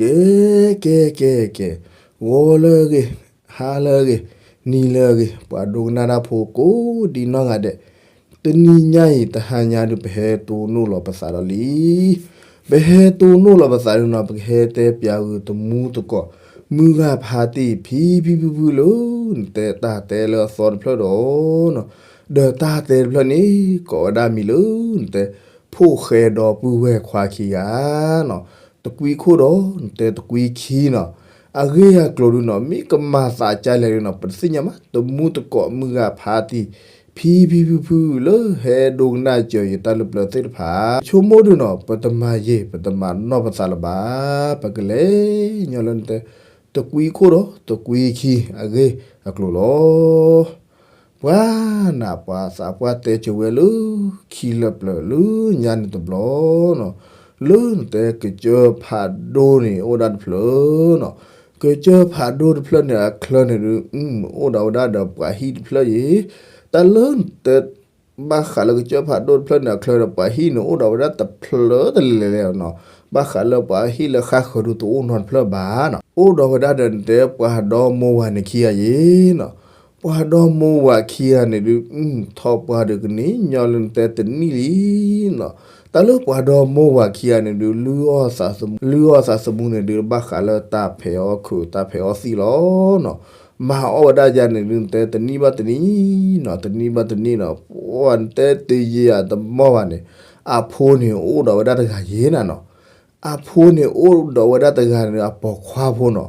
ကဲ ကဲ ကဲ ကဲ, ဂီၤလၢအဂ့ၤ, ဟါလၢအဂ့ၤ, နံၤလၢအဂ့ၤ, ပှၤဒိကနၣ်တၢ်ဖိကိးဒံနီၢ်ဂၤဒဲး, တနံၤညါအံၤ တဟါညါဒုး ပဟဲတိၢ်နီၣ်လီၤပသးဒီးလံ. ပဟဲတိၢ်နီၣ်လီၤပသးဒုးနီၤ ပကဟဲတဲပၠးဂုာ်တမူတကိး မုၢ်ဂၢ်ဖါတံၢ် ဖံဖံဖုဖုလၢ နတဲတၢ်တဲလၢအသီတဖျၢၣ်ဒီး ဒီးတၢ်တဲတဖျၢၣ်န့ၣ် ကိးဝဲဒၣ်မံၤလၢ နတဲ ဖိၣ်ဃဲဒီပုၢ်ဝဲၢ်ခွါခံဂၤနီၤ, တကွံခိၣ်ဒီး နတဲတကွံခံနီၤ, အဂ့ၢ်အကျိၤဒုးနီၤ မ့ၢ်ကမၤသးကလဲၣ်ဒုးနီၤ ပတသ့ၣ်ညါမး တမူတကိးမုၢ်ဂၢ်ဖါတံၢ် ဖံဖံဖုဖုလၢ ဟဲဒိကနၣ်စၢၤယတၢ်လၢပျၢၤသ့ၣ်တဖၣ် ဆိကမိၣ်ဒုးနီၤ ပတမၤယံာ် ပတမၤနီၢ်ပသးလၢၤဘၣ်, ပကလဲၤညီလၢနတဲ တကွံခိၣ်ဒီး တကွံခံအဂ့ၢ်အကျိၤလီၤ. ပှၤနၤ ပှၤသးပှၢ်တဲကၢၤဝဲလၢ ခံလၢပျၢၤလၢညါန့ၣ်တဘျီနီၤ, လၢနတဲကစၢၢ်ဖးဒိၣ်န့ၣ် အိၣ်ဒၣ်တဖျၢၣ်နီၤ, ကစၢၢ်ဖးဒိၣ်တဖျၢၣ်န့ၣ် အချၢန့ၣ်ဒုး အိၣ်ဒီးဝဲဒၣ်ဒီးပှၤဟံၣ်တဖျၢၣ်အံၤ, တၢ်လၢနတဲ ဘၣ်ဃးလၢကစၢၢ်ဖးဒိၣ်တဖျၢၣ်န့ၣ် အချၢဒီးပှၤဟံၣ်န့ၣ် အိၣ်ဒီးဝဲဒၣ်တဖျၢၣ်တလဲၤလဲၤနီၤ, ဘၣ်ဃးလၢပှၤဟံၣ်လၢဃၣ်ဃၢၤဒုးတအိၣ်နီတဖျၢၣ်ဘၣ်နီၤ, အိၣ်ဒီးဝဲဒၣ်ဒီးနတဲ ပှၤဒီမိၢ်ဝၤန့ၣ်ခံဂၤယ့ၤနီၤ, ပှၤဒီမိၢ်ဝၤခံဂၤန့ၣ်ဒုး ထီၣ်ပှၢ်ဒုးကန့ၢ်ညီလၢနတဲတနံၣ်လံနီၤ, တၢ်လၢပှၤဒီမိၢ်ဝၤခံဂၤန့ၣ်ဒုး လုၢ်အီၣ်သးသမူန့ၣ်ဒုး ဘၣ်ဃးလၢတၢ်ဖဲးအီၣ်ခုး တၢ်ဖဲးအီၣ်သံၣ်လီၤနီၤ, မၤအီၣ်ဝဲဒၣ်ယၤန့ၣ်ဒုး နတဲတနံၣ်ဘၣ်တနံၣ်နီၤ, တနံၣ်ဘၣ်တနံၣ်နီၤ, ပှၤနတဲတယံာ်အတမီၢ်ဘၣ်န့ၣ်, အဖိန့ၣ်အိၣ်ဒီးဝဲဒၣ်တဂၤယ့ၤနၤနီၤ, အဖိန့ၣ်အိၣ်ဒီးဝဲဒၣ်တဂၤန့ၣ် အပိာ်ခွါဖိနီၤ,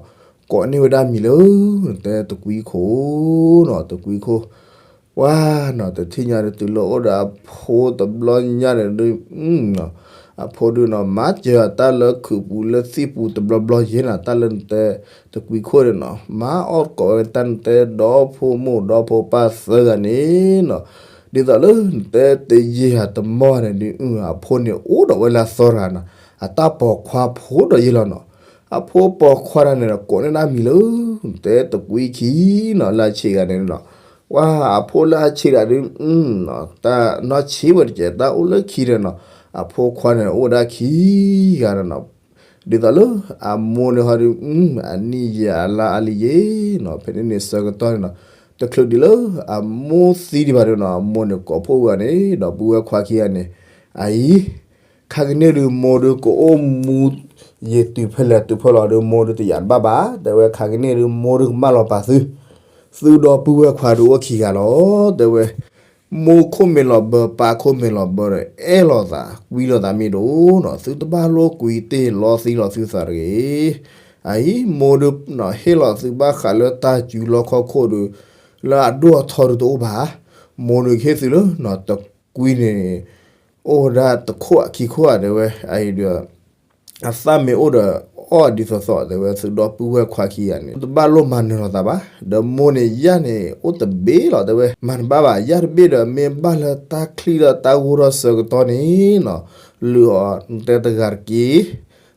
ကိးန့ၢ်ဝဲဒၣ်မံၤလၢ နတဲတကွံခိၣ်နီၤ, တကွံခိၣ် ပှၤနီၤ တထံၣ်ညါဒုး တုၤလၢအိၣ်ဒီးအဖိတဘျီညါန့ၣ်ဒုး အဖိဒုးနီၤ မၤစၢၤအတၢ်လၢခုးပူၤလၢသံၣ်ပူၤတဘျီဘျီယ့ၤနီၤ, တၢ်လၢနတဲ တကွံခိၣ်န့ၣ်နီၤ မၤအီၣ်ကိးဝဲတၢ်နတဲဒီဖိမိၢ်ဒီဖိပၢ်သၢဂၤန့ၣ်နီၤ, ဒ်သိးလၢနတဲတယံာ်အတမီၢ်န့ၣ်ဒုး အဖိန့ၣ်အိၣ်ဒီးဝဲလၢအသီတဂၤနီၤ, အတၢ်ပိာ်ခွါဖိဒီးယ့ၤလီၤနီၤ, အဖိပိာ်ခွါတဂၤန့ၣ်ဒီး ကိးန့ၢ်ဒၣ်မံၤလၢ နတဲတကွံခံနီၤ, လၢအဆံးဂၤန့ၣ်နီၤ, ပှၤအဖိလၢအဆံးတဂၤဒုး တၢ်နီၢ်ဆံးဝဲတကဲး တၢ်အိၣ်လၢခံဒီးနီၤ, အဖိခွါန့ၣ်အိၣ်ဝဲဒၣ်ခံဂၤဒီးနီၤ, ဒ်သိးလၢအမိၢ်န့ၣ်ဟီဒုး အနံၣ်ယံာ်အလါအါလံယ့ၤနီၤ, ဖဲန့ၣ်န့ၣ်ဆၢကတီၢ်န့ၣ်နီၤ, တချုးဒံးလၢအမိၢ်သံဒံးဘၣ်ဒီးနီၤ, အမိၢ်န့ၣ်ကိးဖှိၣ်ဝဲန့ၣ် ဒီပုၢ်ဝဲၢ်ခွါခံဂၤန့ၣ်, အအံၤ ခါကန့ၣ်ဒုး မိၢ်ဒုးကအိၣ်မူ ယံာ်တုၤဖဲလဲၣ်တုၤဖဲလဲၣ်ဒီး မိၢ်ဒုးတယာ်တဘၣ်ဘၣ်, တဲဝဲခါကန့ၣ်ဒုး မိၢ်ဒုးကမၢလီၤပာ်သု သုဒီပုၢ်ဝဲၢ်ခွါဒုးအိၣ်ခံဂၤလီၤ, တဲဝဲ မိၢ်ခိၣ်မ့ၢ်လီၤဘၢ ပၢ်ခိၣ်မ့ၢ်လီၤဘၢဒီး အဲၣ်လိာ်သး ကွံလိာ်သးမ့ၢ်ဒိၣ်နီၤ, သုတဘၣ်လိာ်ကွံတ့ၢ်လီသံလီၤသုသးတဂ့ၤ, အအံၤ မိၢ်ဒုးနီၤ ဟ့ၣ်လီၤသုဘၣ်ဃးလၢတၢ်စူၤလီခီၣ်ခိၣ်ဒုး လၢအဒိၣ်အထီဒုးတအိၣ်ဘၣ်, မိၢ်ဒုးကဟ့ၣ်သုလၢနီၤ တကွံန့ၣ် အိၣ်ဝဲဒၣ်တခိၣ်အခံခိၣ်ဧါ တဲဝဲ, အအံၤဒုး အသၣ်မ့ၢ်အိၣ်ဒီး အီၣ်ဒ်သိးသိး တဲဝဲ သုဒီပုၢ်ဝဲၢ်ခွါခံဂၤန့ၣ် တဘၣ်လိၣ်မၤနၢၤလိာ်သးဘၣ်, ဒီးမိၢ်န့ၣ် ယၢ်န့ၣ် အိၣ်တဘ့ၣ်လီၤ တဲဝဲ မၤတဘၣ်ဘၣ်, ယၢ်တဘ့ၣ်ဒီး မ့ၢ်ဘၣ်လၢတၢ်ချံၣ်ဒီးတၢ်ဂိၢ်ထီၣ်ဆၢကတီၢ်န့ၣ်နီၤ, လုၢ်အီၤတဲတဂၤတက့ၢ်,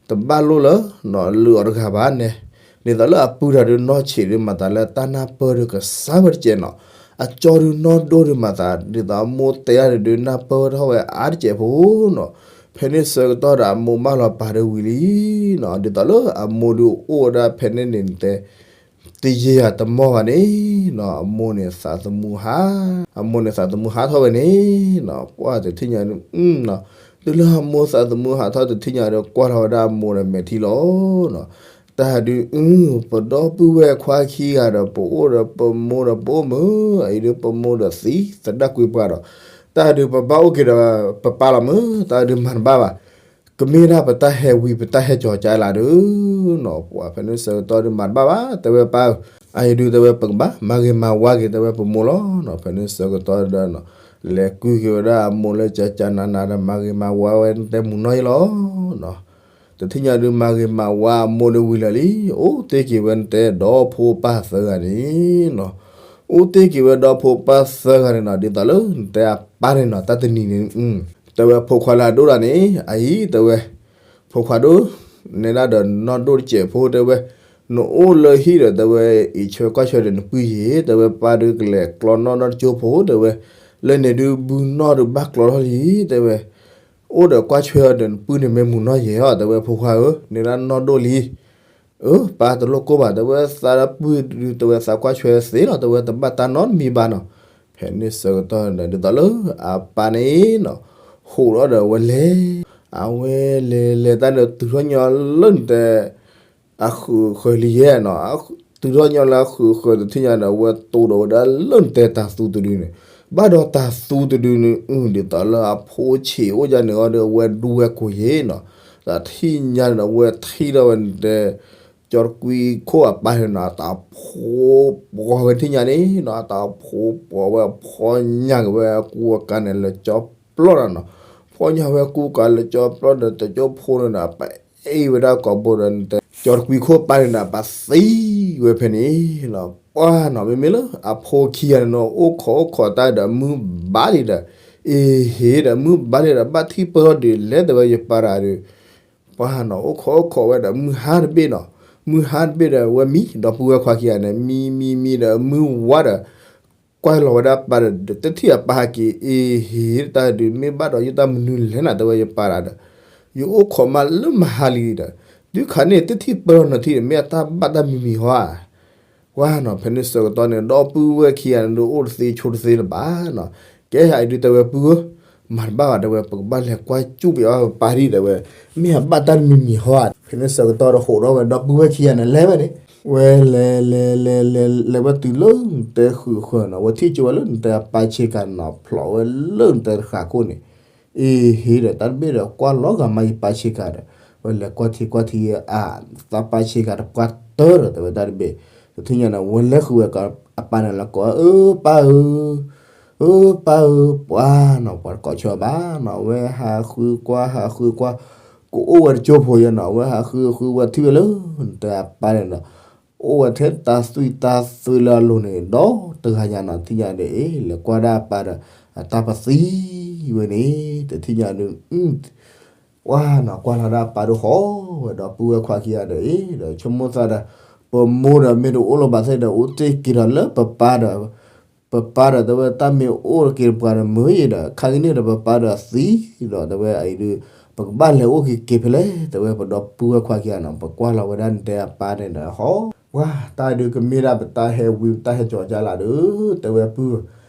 တဘၣ်လိၣ်လၢ လုၢ်အီၤတဂၤဘၣ်န့ၣ်, ဒ်သိးလၢအပုၢ်တဂၤဒုး နီၢ်ဆံးဒုးမၤသးလၢတၢ်နၢ်ပၢၢ်ဒုးကစၢ်ဝဲတကဲးနီၤ, အကၠီဒုးနီၢ်ဒိၣ်ဒုးမၤသး ဒ်သိးအမိၢ်တဲအါဒုး နၢ်ပၢၢ်ထီၣ်ဝဲအါတကဲးဖိနီၤ, ဖဲန့ၣ်ဆၢကတီၢ်ဒီး အမိၢ်မၢလီၤပာ်ဒုးဝံၤလံနီၤ, ဒ်သိးလၢအမိၢ်ဒုးအိၣ်ဝဲဒၣ်ဖဲန့ၣ်န့ၣ် နတဲ တယံာ်အတမီၢ်ဘၣ်န့ၣ်နီၤ, အမိၢ်န့ၣ်သးသမူဟး, အမိၢ်န့ၣ်သးသမူဟးထီၣ်ဝဲန့ၣ်နီၤ, ပှၢ်တထံၣ်ညါဒုး တုၤလၢအမိၢ်သးသမူဟးထီၣ်တထံၣ်ညါဒီး ကွၢ်လီၤဝဲဒၣ်အမိၢ်ဒီးမဲာ်ထံလီၤနီၤ, တၢ်ဒုး ပဒီပုၢ်ဝဲၢ်ခွါခံဂၤဒီး ပအိၣ်ဒီးပမိၢ်ဒီးပအိၣ်မုာ်, အအံၤဒုးပမိၢ်ဒီးသံသဒၣ်ကွံာ်ပှၤဒီး, တၢ်ဒုးပဘၣ်အိၣ်က့ၤဒီး ပပၢ်လီၤမုာ်, တၢ်ဒုးမၤတဘၣ်ဘၣ်, ကမ့ၢ်ဒၣ်ပတၢ်ဟဲဝံၤ ပတၢ်ဟဲကၠီၤကၢလးဒုးနီၤ, ပှၤဖဲန့ၣ်ဆၢကတီၢ်ဒုးမၤတဘၣ်ဘၣ်, တဲဝဲပၢ်ဧၢ, အအံၤဒုးတဲဝဲ ပကဘၣ်မၤဂ့ၤမၤဝါက့ၤ တဲဝဲပမိၢ်လီၤနီၤ, ဖဲန့ၣ်ဆၢကတီၢ်ဒီးနီၤ, လဲၤကွံက့ၤဝဲဒၣ်အမိၢ်လၢကၠၢကၠၢနးနးဒီး မၤဂ့ၤမၤဝါဝဲတဲမုာ်နီၢ်ယ့လီၤနီၤ, တထံၣ်ညါဒုး မၤဂ့ၤမၤဝါအမိၢ်ဒုးဝံၤလၢာ်လံ, အိၣ်တ့ၢ်က့ၤဝဲနတဲဒီဖိပၢ်သၢဂၤန့ၣ်နီၤ, အိၣ်တ့ၢ်က့ၤဝဲဒီဖိပၢ်သၢဂၤန့ၣ်နီၤ, ဒ်သိးလၢနတဲအပၢ်န့ၣ်နီၤ, တၢ်တနံၤန့ၣ် တဲဝဲဖိခွါလၢအဒိၣ်တၢ်န့ၣ် အအံၤတဲဝဲ ဖိခွါဒိၣ်, နဲဒၣ်ဒီးနီၢ်ဒိၣ်တစဲးဖိ တဲဝဲ, နအိၣ်လၢဟံၣ်ဒီး တဲဝဲ အံးဆၢကွၢ်ဆၢဒီးနပုၢ်ယ့ၤ, တဲဝဲပၢ်ဒုးကလဲၤကျီနီၣ်နီၢ်တကၠိဖိ တဲဝဲ, လၢန့ၣ်ဒုးဘုနီၣ်ဒုးဘၣ်ကျီထီၣ်လံ တဲဝဲ, အိၣ်ဒီးကွၢ်ဆၢဒီးနပုၢ်န့ၣ်မ့ၢ်မုာ်နီၢ်ယ့ၤအီၤ တဲဝဲ ဖိခွါဧၢ, နဲဒၣ်နီၢ်ဒိၣ်လံ အၢ ပၢ်တလိၣ်ကိၢ်ဘၣ် တဲဝဲ သးဒီပုၢ်ဒုး တဲဝဲ သးကွၢ်ဆွဲသ့လီၤ တဲဝဲ တဘၣ်တၢ်နီတမံၤဘၣ်နီၤ. ဖဲန့ၣ်ဆၢကတီၢ်န့ၣ် ဒ်သိးလၢအပၢ်န့ၣ်နီၤ ဟိးထီၣ်ဒီးဝဲလဲၤ အဝဲလဲၤလဲၤတၢ်ဒီးတုၤထီၣ်ညီလၢနတဲ အဃုာ်ဃၢၤလံယဲနီၤ, တုၤထီၣ်ညီလၢအဃုာ်ဃၢၤတထံၣ်ညါဒီး အဝဲတိၢ်ဒီးဝဲဒၣ်လၢနတဲတၤသူတဒုန့ၣ်, ဘၣ်ဒီးတၤသူတဒုန့ၣ် အု ဒ်သိးလၢအဖိဆံးအိၣ်ယါန့ၣ်အီၤဒီး အဝဲဒူဝဲကိးယဲနီၤ, ဒီးထံၣ်ညါဒီး အဝဲထံၣ်ထီၣ်ဝဲနတဲ ကၠီတကွံခိၣ်အပၢ်န့ၣ်နီၤ အတၢ်ဖိပှီၤဝဲထံၣ်ညါန့ၣ်နီၤ, အတၢ်ဖိပှီၤဝဲဖီညၣ်က့ၤဝဲအကူအကၤန့ၣ် လၢကၠီပျီဒီးနီၤ, ဖီညၣ်ဝဲကူကၤလၢကၠီပျီဒီး တကၠိဖိန့ၣ်ဒီး ပအ့ၣ်ဝဲဒၣ်ကိာ်ဘိဒီး နတဲ ကၠီတကွံခိၣ်ပၢ်န့ၣ်ဒီး ပသံဝဲဖဲန့ၣ်နီၤ, ပှၢ်နီၤ မ့မ့ၢ်လၢအဖိခံဂၤန့ၣ်နီၤ အိၣ်ခိးအိၣ်ခိးတၢ်ဒီး မုၢ်ဘါလံဒီး အ့ဟ့ဒီး မုၢ်ဘါလံဒီး ဘၣ်ထံၣ်ပၢၢ်ထီၣ်ဒုးလဲၤ တဲဝဲယပၢ်တဂၤဒီး ပှၢ်နီၤ အိၣ်ခိးအိၣ်ခိးဝဲဒီး မုၢ်ဟါတဘ့ၣ်နီၤ, မုၢ်ဟါတဘ့ၣ်ဒီး ဝဲမံ ဒီပုၢ်ဝဲၢ်ခွါခံဂၤန့ၣ် မံမံမံဒီး မုၢ်ဝါဒီး ကွၢ်လီၤဝဲဒၣ်ပၢ်ဒီး တထံၣ်အပၢ်ဟဲက့ၤ အ့ဟ့ တၢ်ဒုး မ့ၢ်ဘၣ်ဒီးယတၢ်မနုၤလဲၣ်နၤ တဲဝဲယပၢ်တဂၤဒီး ယအိၣ်ခိးမးလၢမဟါလံဒီး တုၤခါန့ၣ် တထံၣ်ပၢၢ်ထီၣ်နီၤထံၣ်ဒီး မ့ၢ်အတၢ်ဘၣ်တၢ်မံၤမံၤဟီဧါ ပှၢ်နီၤ ဖဲန့ၣ်ဆၢကတီၢ်န့ၣ် ဒီပုၢ်ဝဲၢ်ခံဂၤန့ၣ်ဒုး အိၣ်တသ့ဆိတသ့လၢၤဘၣ်နီၤ, ကဲဟဲအံၤဒုး တဲဝဲပုၢ်ဧၢ, မၤတဘၣ်ဘၣ် တဲဝဲ ပကဘၣ်လဲၤကွၢ်စူၣ်ပယီၤပၢ်ဒံး တဲဝဲ, မ့ၢ်အဘၣ်တၢ်တမံၤမံၤဟီဧါ, ဖဲန့ၣ်ဆၢကတီၢ်ဒီးဟိးထီၣ်ဝဲဒီပုၢ်ဝဲၢ်ခံဂၤန့ၣ် လဲၤဝဲန့ၣ်, ဝဲလဲၤလဲၤလဲၤလဲၤလဲၤဝဲတုၤလၢနတဲဃုာ်ဃၢၤနီၤ ဝဲထံၣ်ကၠိဝဲလၢနတဲအပၢ်ဆ့ကၤနီၤ ဖျိးဝဲလၢနတဲတဃာခိၣ်န့ၣ် အ့ဟ့ဒီး တၢ်တဘ့ၣ်ဒီး ကွၢ်လီၤဂာ်မးယပၢ်ဆ့ကၤဒီး ဝဲလဲၤကွၢ်ထံကွၢ်ထံအါ, သးပၢ်ဆ့ကၤတပှၢ်တၢၢ်ဒီး တဲဝဲတၢ်တဘ့ၣ်, တထံၣ်ညါန့ၣ် ဝဲလဲၤဃုာ်ဝဲကီးအပၢ်န့ၣ်လီၤ ကိး အၢ ပၢ်ဧၢ, အၢ ပၢ်ဧၢ, ပှၢ်နီၤ ပှၤတကိးဆၢဘၣ်နီၤ အဝဲဟးဃုကွၢ် ဟးဃုကွၢ်, ကအိၣ်ဝဲတကၠိဖိယဲနီၤ အဝဲဟးဃုဃုဝဲထံၣ်ဝဲလၢ နတဲအပၢ်န့ၣ်ဒီး အိၣ်ဝဲထဲတၢ်သွံၣ်တၢ်သွံၣ်လၢအလိၤန့ၣ် ဒီးတဂၤညါနီၤ တထံၣ်ညါဒီး အ့ လဲၤကွၢ်ဒၣ်အပၢ်ဒီး အတၢ်ပသံဝဲန့ၣ် တထံၣ်ညါဒီး ပှၢ်နီၤ ကွၢ်လီၤဒၣ်အပၢ်ဒီးဟီၣ်ဝဲဒီး ပုၢ်ဝဲၢ်ခွါခံဂၤဒီး အ့ ဒီးဆိကမိၣ်သးဒီး ပမိၢ်ဒီးမ့ၢ်တအိၣ်လၢၤဘၣ်သ့ၣ်ဒီး အိၣ်တ့ၢ်က့ၤဒီးလၢပပၢ်ဒီး ပပၢ်ဒီး တဲဝဲတၢ်မ့ၢ်အိၣ်က့ၤပှၤဒီးမုာ်ယံၤဒီး ခါကနံၣ်ဒီးပပၢ်ဒီးသံဒီး တဲဝဲအံၤဒုး ပကဘၣ်လဲၤအိၣ်က့ၤက့ၤဖဲလဲၣ် တဲဝဲ ပဒီပုၢ်ဝဲၢ်ခွါခံဂၤနီၤ ပကွၢ်လီၤဝဲဒၣ်နတဲအပၢ်န့ၣ်ဒီးဟီၣ် ပှၢ်တၢ်ဒုးကမ့ၢ်ဒၣ်ပတၢ်ဟဲဝံပတၢ်ဟဲကၠီၤကၢ်လၢ်ဒီး တဲဝဲပုၢ်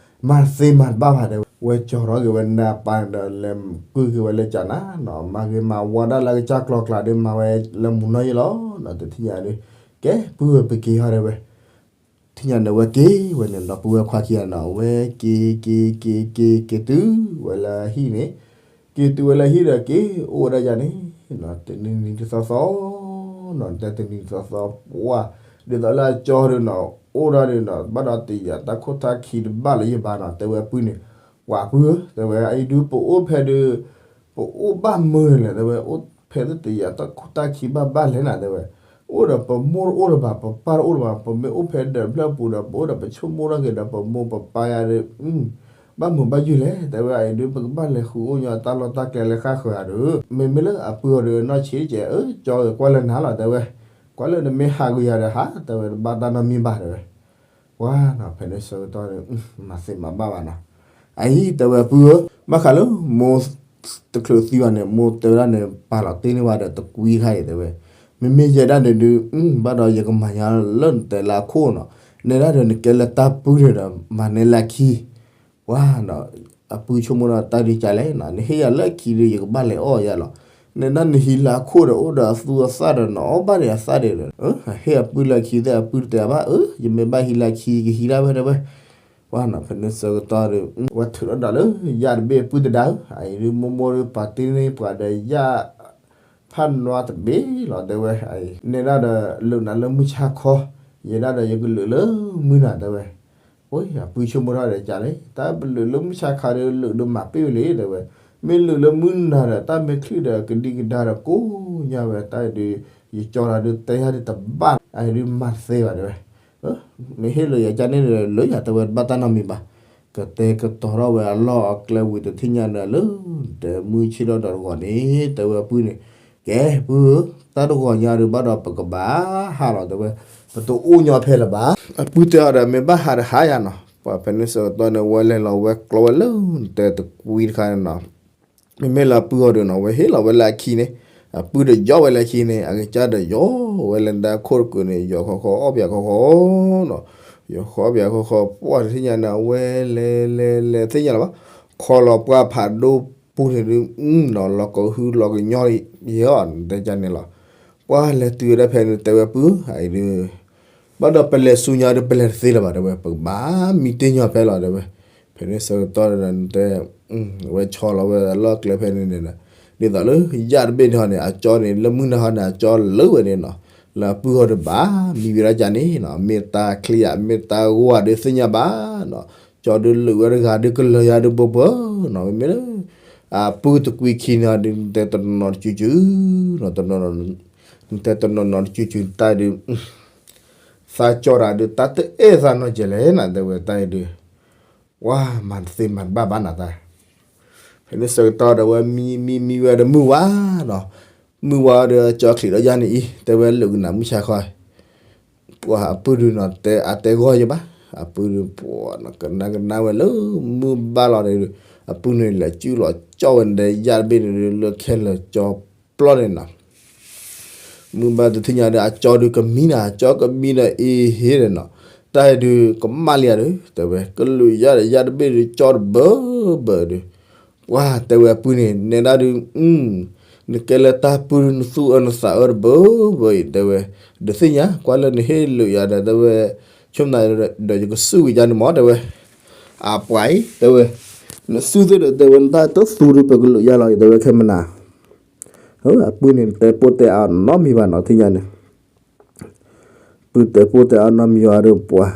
မၤသ့မၤတဘၣ်ဘၣ် တဲဝဲ ဝဲကၠီၤထီၣ်က့ၤဝဲနၤပၢ်န့ၣ်ဒီး လဲၤကုၢ်က့ၤဝဲလၢကၠးနၤနီၤ မၤဂ့ၤမၤဝါဒၣ်လၢကစၢ်ကျီၤကျါဒီး မၤဝဲလၢမုၢ်နီၢ်ယံၤလီၤနီၤ တထံၣ်ညါဒီး ကဲပုၢ်ဧၢ ပက့ၤဟီၣ်တဲဝဲ ထံၣ်ညါန့ၣ် ဝဲက့ၤဝဲန့ၣ်ဒီး ပုၢ်ဝဲၢ်ခွါခံဂၤနီၤ အဝဲက့ၤက့ၤက့ၤက့ၤက့ၤတုၤဝဲလၢဟံၣ်န့ၣ် က့ၤတုၤဝဲလၢဟံၣ်ဒီးက့ၤအိၣ်ဝဲဒၣ်ယၤန့ၣ် တနံၤနံၤတသီသီနီၤ နတဲတနံၤတသီသီ ပှၢ် ဒ်သိးလၢအကၠီၤဒီးနီၤ အိၣ်ဒၣ်ဒီးနီၤ ဘၣ်ဒီးတယာ်တၢ်ခိၣ်တၢ်ခံတဘၣ်လၢၤယဘၣ်နီၤ တဲဝဲပုၢ်န့ၣ် ပှၢ်ပုၢ်ဧၢ တဲဝဲ အအံၤဒုး ပအိၣ်ဖဲဒုး ပအိၣ်ဘၣ်မုာ်န့ၣ်လဲၣ် တဲဝဲ အိၣ်ဖဲသ့ၣ်တယာ်တၢ်ခိၣ်တၢ်ခံဘၣ်ဘၣ်လဲၣ်နၤ တဲဝဲ အိၣ်ဒီးပမိၢ်တအိၣ်လၢၤဘၣ် ပပၢ်တအိၣ်လၢၤဘၣ် ပမ့ၢ်အိၣ်ဖဲဒၢးဖျၢၣ်ပူၤဒီး ပအိၣ်ဒီးပဆိကမိၣ်ထီၣ်က့ၤဒီး ပမိၢ်ပပၢ်ယၤဒီး ဘၣ်မုာ်ဘၣ်ယုၢ်လဲၣ် တဲဝဲ အအံၤဒုး ပကဘၣ်လဲၤဃုာ်အိၣ်ညီတၢ်လီၢ်တၢ်ကျဲလၢဃၣ်ဃၢၤဧါဒီး မ့မ့ၢ်လၢအပုၢ်အီၤဒီး နီၢ်ဆံးကဲး အၢ ကၠီၤကွၢ်လၢနၤလီၤ တဲဝဲ ကွၢ်လၢနမ့ၢ်ဟးကွံာ်ယၤဒီးဟး တဲဝဲ တဘၣ်တၢ်နီတမံၤဘၣ် တဲဝဲ ပှၢ်နီၤ ဖဲန့ၣ်ဆၢကတီၢ်န့ၣ် မၤသ့မၤဘၣ်ဘၣ်နီၤ အအံၤ တဲဝဲပုၢ်ဧၢ ဘၣ်ဃးလၢ မိၢ်တချုးသံဘၣ်န့ၣ် မိၢ်တဲဝဲဒၣ်န့ၣ် ပာ်လီၤတ့ၢ်န့ၢ်ဝဲဒီးတကွံတခါအံၤ တဲဝဲ မ့မ့ၢ်ယဲဒၣ်န့ၣ်ဒုး ဘၣ်ဒီးယကမၤညါလၢနတဲလၢအခိၣ်နီၤ နဲဒၣ်ဒီးနကဲလၢတၢ်ပုၢ်န့ၣ်ဒီး မၤနဲလၢအခံ ပှၢ်နီၤ အပုၢ်ဆိကမိၣ်ဒီးတၢ်ဒုးကလဲၣ်နီၤ နဟ့ၣ်ယၤလၢအခံဒီး ယကဘၣ်လဲၤအီၣ်ယၤလီၤ နဲဒၣ်နဟံးလၢအခိၣ်ဒီး အိၣ်ဒီးအသူအသၣ်ဒီး နအီၣ်ဘၣ်န့ၣ်အသၣ်ဒံးဒီး ဟ့ၣ်အပုၢ်လၢအခံသ့ၣ် အပုၢ်တတဲဘၣ် အၢ ယမ့ၢ်ဘၣ်ဟံးလၢအခံ ယကဟံးဒၣ်ဝဲ တဲဝဲ ပှၢ်နီၤ ဖဲန့ၣ်ဆၢကတီၢ်ဒီး ဝဲထုးထီၣ်ဒီးလၢ ယၢ်တဘ့ၣ်အပုၢ်တဒါဧၢ အအံၤဒုး မိၢ်မိၢ်ဒုး ပာ်တ့ၢ်န့ၢ်ပှၤဒီးယၢ် ဖးနွါတဘ့ၣ်လီၤ တဲဝဲ အံၤ နဲဒၣ်ဒီး လုာ်နၤလၢမုၢ်ဆါခီ ယဲဒၣ်ဒီးယကလုာ်လၢမုၢ်နၤ တဲဝဲ အပုၢ်ဆိကမိၣ်ထီၣ်ဒီးကလဲၣ် တၢ်ပလုာ်လၢမုၢ်ဆါခီဒီး လုာ်ဒီးမၤပ့ၢ်ဝဲလံ တဲဝဲ မ့ၢ်လုာ်လၢမုၢ်နၤဒီး တၢ်မ့ၢ်ချုးဒီးကဒံကဒါဒီးကိးညါဝဲ တၢ်ဒုး ယကၠီၤဒီး တဲယၤဒုးတဘၣ် အဒုးမၤတသ့ဘၣ် တဲဝဲ မ့ၢ်ဟ့ၣ်လၢယၤကန့ၣ်ဒီး လၢယၤတဲဝဲတဘၣ်တၢ်နီတမံၤဘၣ် ကတဲာ်ကတီၤထီၣ်ဝဲအလီၢ်အကျဲဝံၤတထံၣ်ညါဒီး လၢတဲမုၢ်ဆ့ၣ်ထီၣ်ဒီးတဂီၤန့ၣ် တဲဝဲအပုၢ်န့ၣ် ကဲ ပုၢ်ဧၢ တၢ်တဂီၤညါဒုးဘၣ်ဒီးပကဘၣ်ဟးလီၤ တဲဝဲ ပတအိၣ်ညီဖဲလၢၤဘၣ် အပုၢ်တဲအီၤဒီး မ့ၢ်ဘၣ်ဟးဒီးဟးယၤနီၤ ပှၤဖဲန့ၣ်ဆၢကတီၢ်န့ၣ် ဝဲလဲၤလီၤဝဲကျီဝဲလၢတဲတကွံတခါန့ၣ်နီၤ မ့မ့ၢ်လၢအပုၢ်အီၤဒီးနီၤ ဝဲဟ့ၣ်လီၤဝဲလၢအခံန့ၣ် အပုၢ်ဒီးယီၢ်ဝဲလၢခံန့ၣ် အကစၢ်ဒီးယီၢ်ဝဲလၢတၢ်ခိၣ်တကုာ်န့ၣ် ယီၢ်ခီခီအီၣ်ပၠးခီခီနီၤ, ယီၢ်ခီအီၣ်ပၠးခီခီ ပှၢ်တသ့ၣ်ညါန့ၣ် အဝဲလဲၤလဲၤလဲၤလဲၤသ့ၣ်ညါလၢၤဘၣ်, ခီလီၤပှၢ်ဖးဒိၣ်ပူၤန့ၣ်ဒုး နီၤ လီၤကဟုလီၤကညီယဲအီၤ တဲကန့ၣ်လီၤ. ပှၢ်လဲၤတုၤဝဲဒၣ်ဖဲန့ၣ် တဲဝဲပုၢ်အံၤဒုး ဘၣ်ဒီးပလဲၤဆူညါဒီး ပလဲၤတသ့လၢၤဘၣ် တဲဝဲ, ပကဘၣ်မံတ့ၢ်ညီဖဲလီၤ တဲဝဲ. ဖဲန့ၣ်ဆၢကတီၢ်ဒီး တဲ ဝဲဆီလီၤဝဲအလီၢ်ကျဲဖဲန့ၣ်န့ၣ်, ဒ်သိးလၢယၢ်တဘ့ၣ်န့ၣ်ဟီန့ၣ် အကၠီန့ၣ် လၢမုၢ်နၤဟီန့ၣ် အကၠီလၢာ်ဝဲန့ၣ်နီၤ, လၢအပုၢ်ဟီဒီးဘၣ်မံဝဲဒၣ်ကန့ၣ်နီၤ, မ့ၢ်တၢ်ချံယၤ မ့ၢ်တၢ်ဂီၤဒုးသ့ၣ်ညါဘၣ်နီၤ, ကၠီဒုးလၢာ်ဝဲတဂၤဒုးကလၢၤယၤဒုးဘၢဘၢနီၤ, မ့မ့ၢ်လၢ အပုၢ်တကွံခံန့ၣ်ဒီး နတဲတနီၤတစုၤစုၤနီၤ, နတဲတနီၤနီၤတစုၤစုၤတၢ်ဒုး သးကၠီတၢ်ဒုး တၢ်တအဲၣ်သးနီတစဲးလဲၣ်နၤ တဲဝဲတၢ်အံၤဒုး, ဝါ မၤတသ့မၤတဘၣ်ဘၣ်နၤတၢ်. ဖဲန့ၣ်ဆၢကတီၢ်ဒီးဝဲမံမံမံဝဲဒီးမုၢ်ဝါဒီး ကၠီချံးဒီးယၤန့ၣ်အံၤ တဲဝဲလၢာ်ကနၣ်မုၢ်ဆါခီ ပှၤအပုၢ်ဒုးနီၤ တဲအတဲဂီၢ်ယဘၣ်, အပုၢ်ဒုးပှၤနီၤ ကနၣ်ကနၣ်ဝဲလၢမုၢ်ဘၣ်လီၤဒီး အပုၢ်န့ၣ်လဲၤစုၣ်လီၤကၠီဝဲန့ၣ်ဒီး ယၢ်တဘ့ၣ်န့ၣ်ဒီး လၢခဲလၢာ်ကၠီပျီန့ၣ်နီၤ မုၢ်ဘၣ်တထံၣ်ညါဒီး အကၠီဒုးကမံနၤ အကၠီကမံဒီးအ့ဟ့ဒီးနီၤ, တၢ်အံၤဒုးကမၣ်လံဧါဒီး တဲဝဲ ကလုာ်ယၤဒီးယၢ်တဘ့ၣ်ဒုး ကၠီတဘၢဘၢဒီး ပှၤတဲဝဲအပုၢ်န့ၣ် နဲဒၣ်ဒုး နကဲလၢတၢ်ပုၢ်ဒုး နသူၣ်အၢနသးအၢတဘၢဘၢအံၤ တဲဝဲ, ဒုးသ့ၣ်ညါ ကွၢ်လၢနဟ့ၣ်လုာ်ယၤဒီး တဲဝဲ, ဆိကမိၣ်ဒီးယကစူၢ်က့ၤယၤန့ၣ်မ့ၢ် တဲဝဲ, အပှၤအံၤ တဲဝဲ, နစူၢ်သ့ၣ်ဒီး တဲဝဲ နတၢ်တသူဒုး ပကလုာ်ယၤလီၤအံၤ တဲဝဲ ခဲမနၤ အပုၢ်န့ၣ် တဲပိၢ်တဲအါနီတမံၤဘၣ်နီၤ ထံၣ်ညါန့ၣ်, ပုၢ်တဲပိၢ်တဲအါနီတမံၤဘၣ်ဒီးပှၤ,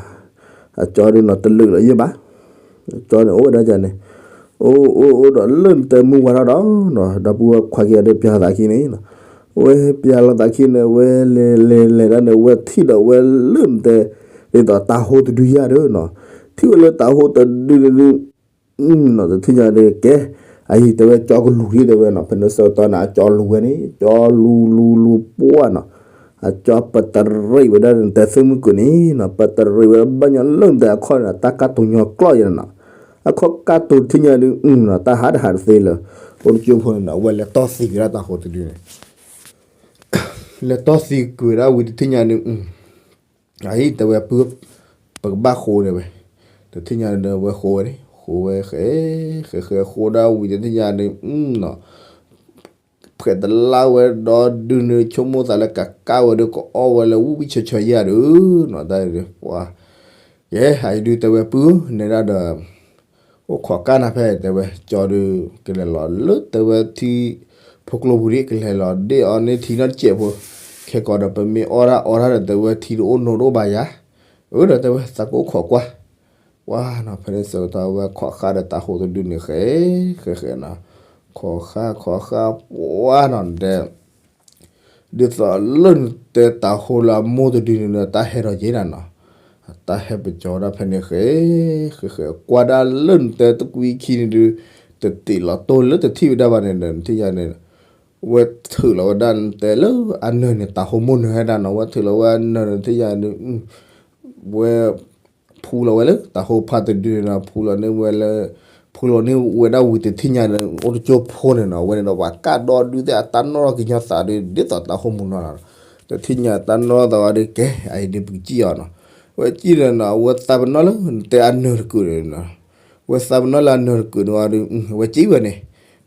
အကၠီဒုးနီၤ တလုာ်လီၤယဲၢ်ဘၣ်, အကၠီန့ၣ် အိၣ်ဝဲဒၣ်န့ၣ်, အိၣ်အိၣ်အိၣ်ဒီးလၢနတဲမုၢ်ဝါထီၣ်ဒီးနီၤ ဒီပုၢ်ဝဲၢ်ခွါက့ၤဒီးပျၢ်သးခံန့ၣ်နီၤ, ဝဲပျၢ်လီၤသးခံန့ၣ် ဝဲလဲၤလဲၤလဲၤဒၣ်န့ၣ် ဝဲထံၣ်ဒီးဝဲလၢနတဲ, ဒ်သိးတၤဟိတဒုယၤဒီးနီၤ, ထံၣ်ဝဲလၢတၤဟိတဒုန့ၣ်ဒုး နီၤ တထံၣ်ညါဒီးကဲ, အအံၤတဲဝဲကၠီကလူၤလံ တဲဝဲနီၤ, ဖဲန့ၣ်ဆၢကတီၢ်န့ၣ် အကၠီလူၤဝဲန့ၣ် ကၠီလူၤလူၤလူၤပှၢ်နီၤ, အကၠီပတရံးဝဲဒၣ်နတဲသ့ၣ်မုၢ်ကၢၤန့ၣ်နီၤ, ပတရံးဝဲဒၣ်ဘၣ်ညီလၢနတဲအခီၣ်န့ၣ် တၢ်ကၢ်တိၤညီကျီၢ်ယဲနီၤ, အခီၣ်ကၢ်တိၤတထံၣ်ညါဒုး နီၤ တၢ်ဟးတဟးတသ့လၢၤ, အိၣ်တကၠိဖိန့ၣ်နီၤ အဝဲလဲၤတီၢ်သံကွံာ်ဒၣ်တၤဟိတဒုန့ၣ် လဲၤတီၢ်သံကွံာ်ဝဲဒၣ်ဝံၤတထံၣ်ညါန့ၣ်, အအံၤတဲဝဲပုၢ်, ပကဘၣ်ဃိန့ၣ်ဝဲ, တထံၣ်ညါန့ၣ်ဒီးဝဲဃိဝဲန့ၣ် ဃိဝဲဃဲ, ဃဲဃဲဃိဒၣ်ဝံၤတထံၣ်ညါန့ၣ်နီၤ, ဖှဲးတလၢ်ဝဲဒီးဒုးန့ၣ် ဆိကမိၣ်သးလၢကကၢ်ဝဲဒီး ကအီၣ်ဝဲလၢဝံၣ်ဝံၣ်ဆၢဆၢယၤဒီး နီၤ တၢ်ပှၤ, ယဲ အအံၤဒုးတဲဝဲပုၢ် နဲဒၣ်ဒီး အိၣ်ခိးကၢ်နၤဖဲ တဲဝဲ ကၠီဒုး ကလဲၤလီၤလၢတဲဝဲထံ ဖိကျိပူၤဒံး ကလဲၤလီၤဒ့ၣ်အီၤန့ၢ်ထံနီတစဲးဖိ, ခဲကီးဒီးပမ့ၢ်အီၣ်တၢ်အီတၢ်ဒီး တဲဝဲထံတအိၣ်နိတအိၣ်ဘၣ်ယၤ, အၢ ဒီးတဲဝဲသးကအိၣ်ခိးကွၢ်, ပှၤနီၤ ဖဲန့ၣ်ဆၢကတီၢ်ဝဲခိးဃာ်ဒီးတၤဟိတဒုန့ၣ် ဃဲ ဃဲဃဲနီၤ, ခိးဃာ်ခိးဃာ်ပှၤနီၤ ဒဲ ဒ်သိးလၢနတဲတၤဟိလၢအမိၢ်တဒုန့ၣ်ဒီး တၢ်ဟဲထီၣ်က့ၤနၤနီၤ, တၢ်ဟဲပကၠီဒၣ်ဖဲန့ၣ်ဃဲ, ဃဲဃဲကွၢ်ဒၣ်လၢနတဲတကွံခံန့ၣ်ဒုး, တတ့ၢ်လီၤတိၢ်လၢတထံၣ်ဝဲဒၣ်ဘၣ်န့ၣ်ဒီး နထံၣ်ညါန့ၣ်, ဝဲထုးလီၤဝဲဒၣ်နတဲလၢအနၢၤန့ၣ် တၤဟိမိၢ်နၢၤဟဲဒၣ်နီၤ, ဝဲထုးလီၤဝဲအနၢၤန့ၣ် နထံၣ်ညါန့ၣ်, ဝဲ ဖူလီၤဝဲလၢတၤဟိဖးတဒုန့ၣ်ဒီး ဖူလီၤန့ၢ်ဝဲလၢ, ဖူလီၤန့ၢ်ဝဲဒၣ်ဝံၤတထံၣ်ညါန့ၣ် အိၣ်တကၠိဖိန့ၣ်နီၤ, ဝဲန့ၣ်ဒီးပှၤကၢ်ဒီဒုးသ့ၣ် အတၢ်နီၣ်ထီၣ်ကညီသးဒုး ဒ်သိးတၤဟိမိၢ်နၢၤလီၤ, တထံၣ်ညါတၢ်နီၣ်ထီၣ်သးဝဲဒုး ကဲ အအံၤဒုးပကစံၣ်အီၤနီၤ, ဝဲစံၣ်ဒီးနီၤ ဝဲသးပနီၣ်လၢနတဲအနၢၤတကုာ်န့ၣ်နီၤ, ဝဲသးပနီၣ်လၢအနၢၤတကုာ်န့ၣ်ဝဲဒုး ဝဲစံၣ်ဝဲန့ၣ်,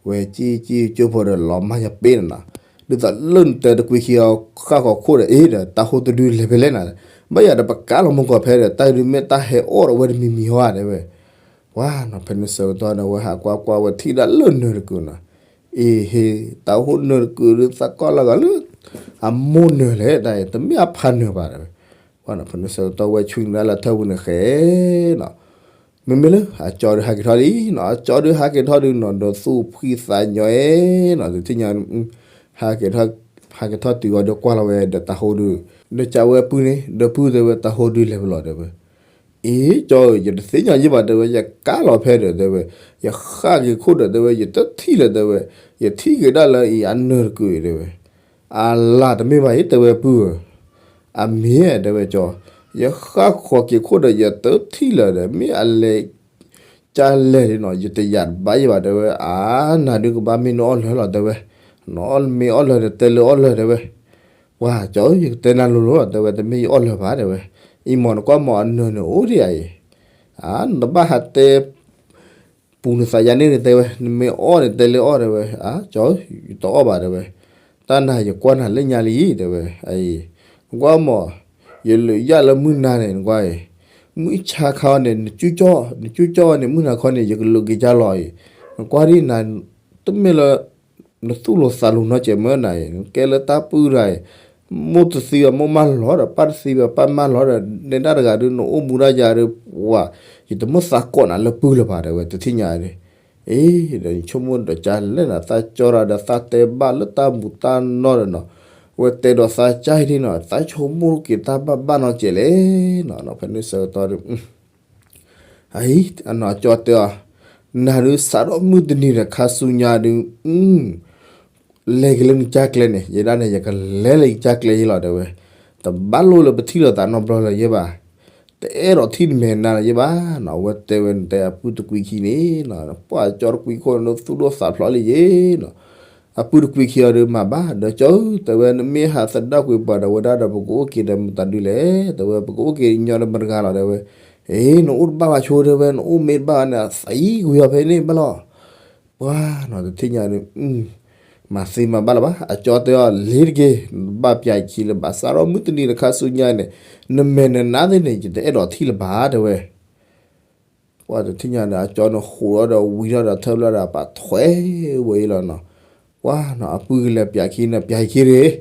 ဝဲစံၣ်စံၣ်ကၠိဖိဒီးလီၤမၢ်ယပ့ၢ်န့ၣ်နီၤ, ဒ်သိးလၢနတဲတကွံခံအီၤ ဃၣ်ဃီၤခိၣ်ဒီး အ့ဒီး တၤဟိတဒုလဲၤဖဲလဲၣ်နၤ, ဘၣ်ယၤဒီးပကးလီၤမူကီၢ်ဖဲဒီး တၢ်ဒုးမ့ၢ်တၢ်ဟဲအီၣ်ဒီးဝဲတမံၤမံၤဟီဧါ တဲဝဲ, ပှၤနီၤဖဲန့ၣ်ဆၢကတီၢ်န့ၣ် ဝဲဟးကွၢ်ကွၢ်ဝဲထံၣ်ဒၣ်လၢနၢၤတကုာ်နီၤ, အ့ဟ့ တၤဟိနၢၤတကုာ်ဒုး သးကီၢ်လၢဂၤလၢ အမိၢ်နၢၤလဲၣ် တၢ်အံၤ တမ့ၢ်အဖးနၢၤဘၣ် တဲဝဲ, ပှၤနီၤဖဲန့ၣ်ဆၢကတီၢ်ဝဲဆူန့ၣ်ဒၣ်လၢထၢၣ်ပူၤန့ၣ်ဃဲနီၤ မ့မ့ၢ်လၢအကၠီဒုးဟးက့ၤထီၣ်လံနီၤ, အကၠီဒုးဟးက့ၤထီၣ်ဒုးနီၤ ဒီးသူၣ်ဖှံသးညီနီၤ, တထံၣ်ညါ ဟးက့ၤထီၣ်, ဟးက့ၤထီၣ်တုၤအီၤဒီးကွၢ်လီၤဝဲဒီးတၤဟိဒုး, ဒီးကးဝဲပုၢ်န့ၣ် ဒီပုၢ်တဲဝဲတၤဟိဒုးလဲၤဖဲလဲၣ် တဲဝဲ, အ့ ကၠီဧၢ ယတသ့ၣ်ညါယံၣ်ဘၣ် တဲဝဲ ယကးလီၤဖဲဒီး တဲဝဲ, ယဃၣ်က့ၤခိၣ်ဒီး တဲဝဲ ယတထံၣ်လၢၤ တဲဝဲ, ယထံၣ်က့ၤဒၣ်လၢအံၤအနၢၤတကုာ်အံၤ တဲဝဲ အလၤတမ့ၢ်ဘၣ်အံၤ တဲဝဲပုၢ်ဧၢ, အမ့ၢ် တဲဝဲကၠီ, ယဃၣ်ဃီၤက့ၤခိၣ်ဒီး ယတထံၣ်လၢၤဒီး မ့ၢ်အလဲၤ ကလဲၤဒ်နီၤ ယတယာ်တဘၣ်ယံၣ်ဘၣ် တဲဝဲ, အါ နၤဒုးကဘၣ်မ့ၢ်နအီၣ်လၢာ်လီၤ တဲဝဲ, နမ့ၢ်အီၣ်လၢာ်ဒီးတဲလၢအီၣ်လၢာ်တဲဝဲ, ပှၤကၠီဧၢ ယကတဲနၤလိၤလိၤလီၤ တဲဝဲ, တမ့ၢ်ယအီၣ်လၢာ်ဘၣ် တဲဝဲ, အံၤမ့ၢ်နကွၢ်မ့ၢ်အနၢၤန့ၣ်အိၣ်ဒံးဧါအံၤ, နတဘၣ်ဟးတဲ ပူၤနသးယါန့ၣ်န့ၣ်တဲဝဲ, နမ့ၢ်အီၣ်န့ၣ်တဲလၢအီၣ်တဲဝဲ, ကၠီဧၢ ယတအီၣ်ဘၣ်တဲဝဲ, တၢ်နၤယကွၢ်နၤလၢညါလံ တဲဝဲ, အံၤ နကွၢ်မ့ၢ် ယလိာ်ယၣ်လၢမုၢ်နၤန့ၣ် နကွၢ်အံၤ, မုၢ်ဆါခါအီၤန့ၣ် နကၠူၣ်ကၠီၣ် နကၠူၣ်ကၠီၣ်အီၤန့ၣ် မုၢ်နၤခီန့ၣ် ယကလိာ်က့ၤကၠါလီၤအံၤ, နကွၢ်ဒ်နၤ တမ့ၢ်လၢ နသူၣ်လိၤသးလိၤနီတစဲးမ့ၢ်နၤအံၤ နကဲလၢတၢ်ပုၢ်တဂၤအံၤ, မိၢ်တသံဘၣ်မိၢ်မၢလီၤဒီး ပၢ်တသံဘၣ်ပၢ်မၢလီၤဒီး နဲဒၣ်တဂၤဒုး နအိၣ်မူဒၣ်ယၤဒုး ပှၤ ယတမ့ၢ်သးကိးနၤလၢပုၢ်လၢၤဘၣ် တဲဝဲ, တထံၣ်ညါန့ၣ်, အ့ ဒီးယဆိကမိၣ်ဒီးကၠါလဲၣ်နီၤ သးကၠီတၢ်ဒီးသးတဲဘၣ်လၢတၢ်မူးတၢ်နီၢ်ဒီးနီၤ, အဝဲတဲဒီးသးကၠါအံၤဒ်နီၤ သးဆိကမိၣ်က့ၤတၢ်ဘၣ်ဘၣ်နီတစဲးလဲၣ်နီၤ, ဖဲန့ၣ်ဆၢကတီၢ်ဒီး အံၤ အနီၢ်ကၠီတဲအီၤ, နၤဒုးစးထီၣ်မုၢ်တနံၤဒီးခါဆူညါဒုး, လဲၤက့ၤလၢနကၠါကျဲန့ၣ် ယဲဒၣ်န့ၣ် ယကလဲၤလၢယကၠါကျဲယဲလီၤ တဲဝဲ, တဘၣ်လိၣ်လၢပထံၣ်လိာ်သးနီတဘျီလၢၤယဲဘၣ်, တအဲၣ်ဒိးထံၣ်နမဲာ်နါလၢၤယဲဘၣ်နီၤ, အဝဲတဲဝဲန့ၣ်တဲအပုၢ်တကွံခံန့ၣ်နီၤ, ပှၤကၠီတကွံခိၣ်န့ၣ် သူၣ်ဒိၣ်သးဖျိးလံယဲနီၤ အပုၢ်တကွံခံအီၤဒီးမၤဘၣ် ဒီးကၠီဧၢ တဲဝဲ နမ့ၢ်ဟးသဒၣ်ကွံာ်ပှၤဒီးဝဲဒၣ်ဒီး ပကအိၣ်က့ၤဒီးမတၤဒုလဲၣ် တဲဝဲ, ပကအိၣ်က့ၤညီဒီးမတဂၤလီၤ တဲဝဲ, အ့ နအိၣ်တဘၣ်ဘၣ်ဆိ တဲဝဲ နအိၣ်မ့ၢ်တဘၣ်ဘၣ်န့ၣ် အသံကွံာ်အီၤဖဲန့ၣ်ဘၣ်လီၤ, ပှၤနီၤ တထံၣ်ညါန့ၣ် မၤသ့မၤဘၣ်လၢၤဘၣ် အကၠီတဲအီၤ လ့ၤတက့ၢ် နဘၣ်ပျၢ်ခံလၢၤဘၣ် စးထီၣ်မုၢ်တနံၤဒီးခါဆူညါန့ၣ် နမဲာ်နနါသ့ၣ်န့ၣ် ယတအဲၣ်ဒိးထံၣ်လၢၤဘၣ် တဲဝဲ ပှၤတထံၣ်ညါန့ၣ် အကၠီန့ၣ်ဟူးထီၣ်ဒီးဝံၤထီၣ်ဒီးထၢဖျၢၣ်ဒီးပာ်ထွဲဝဲအံၤလီၤနီၤ, ပှၤနီၤ အပုၢ်ကလဲၤပျၢ်ခံန့ၣ် ပျၢ်ခံတဂ့ၤ,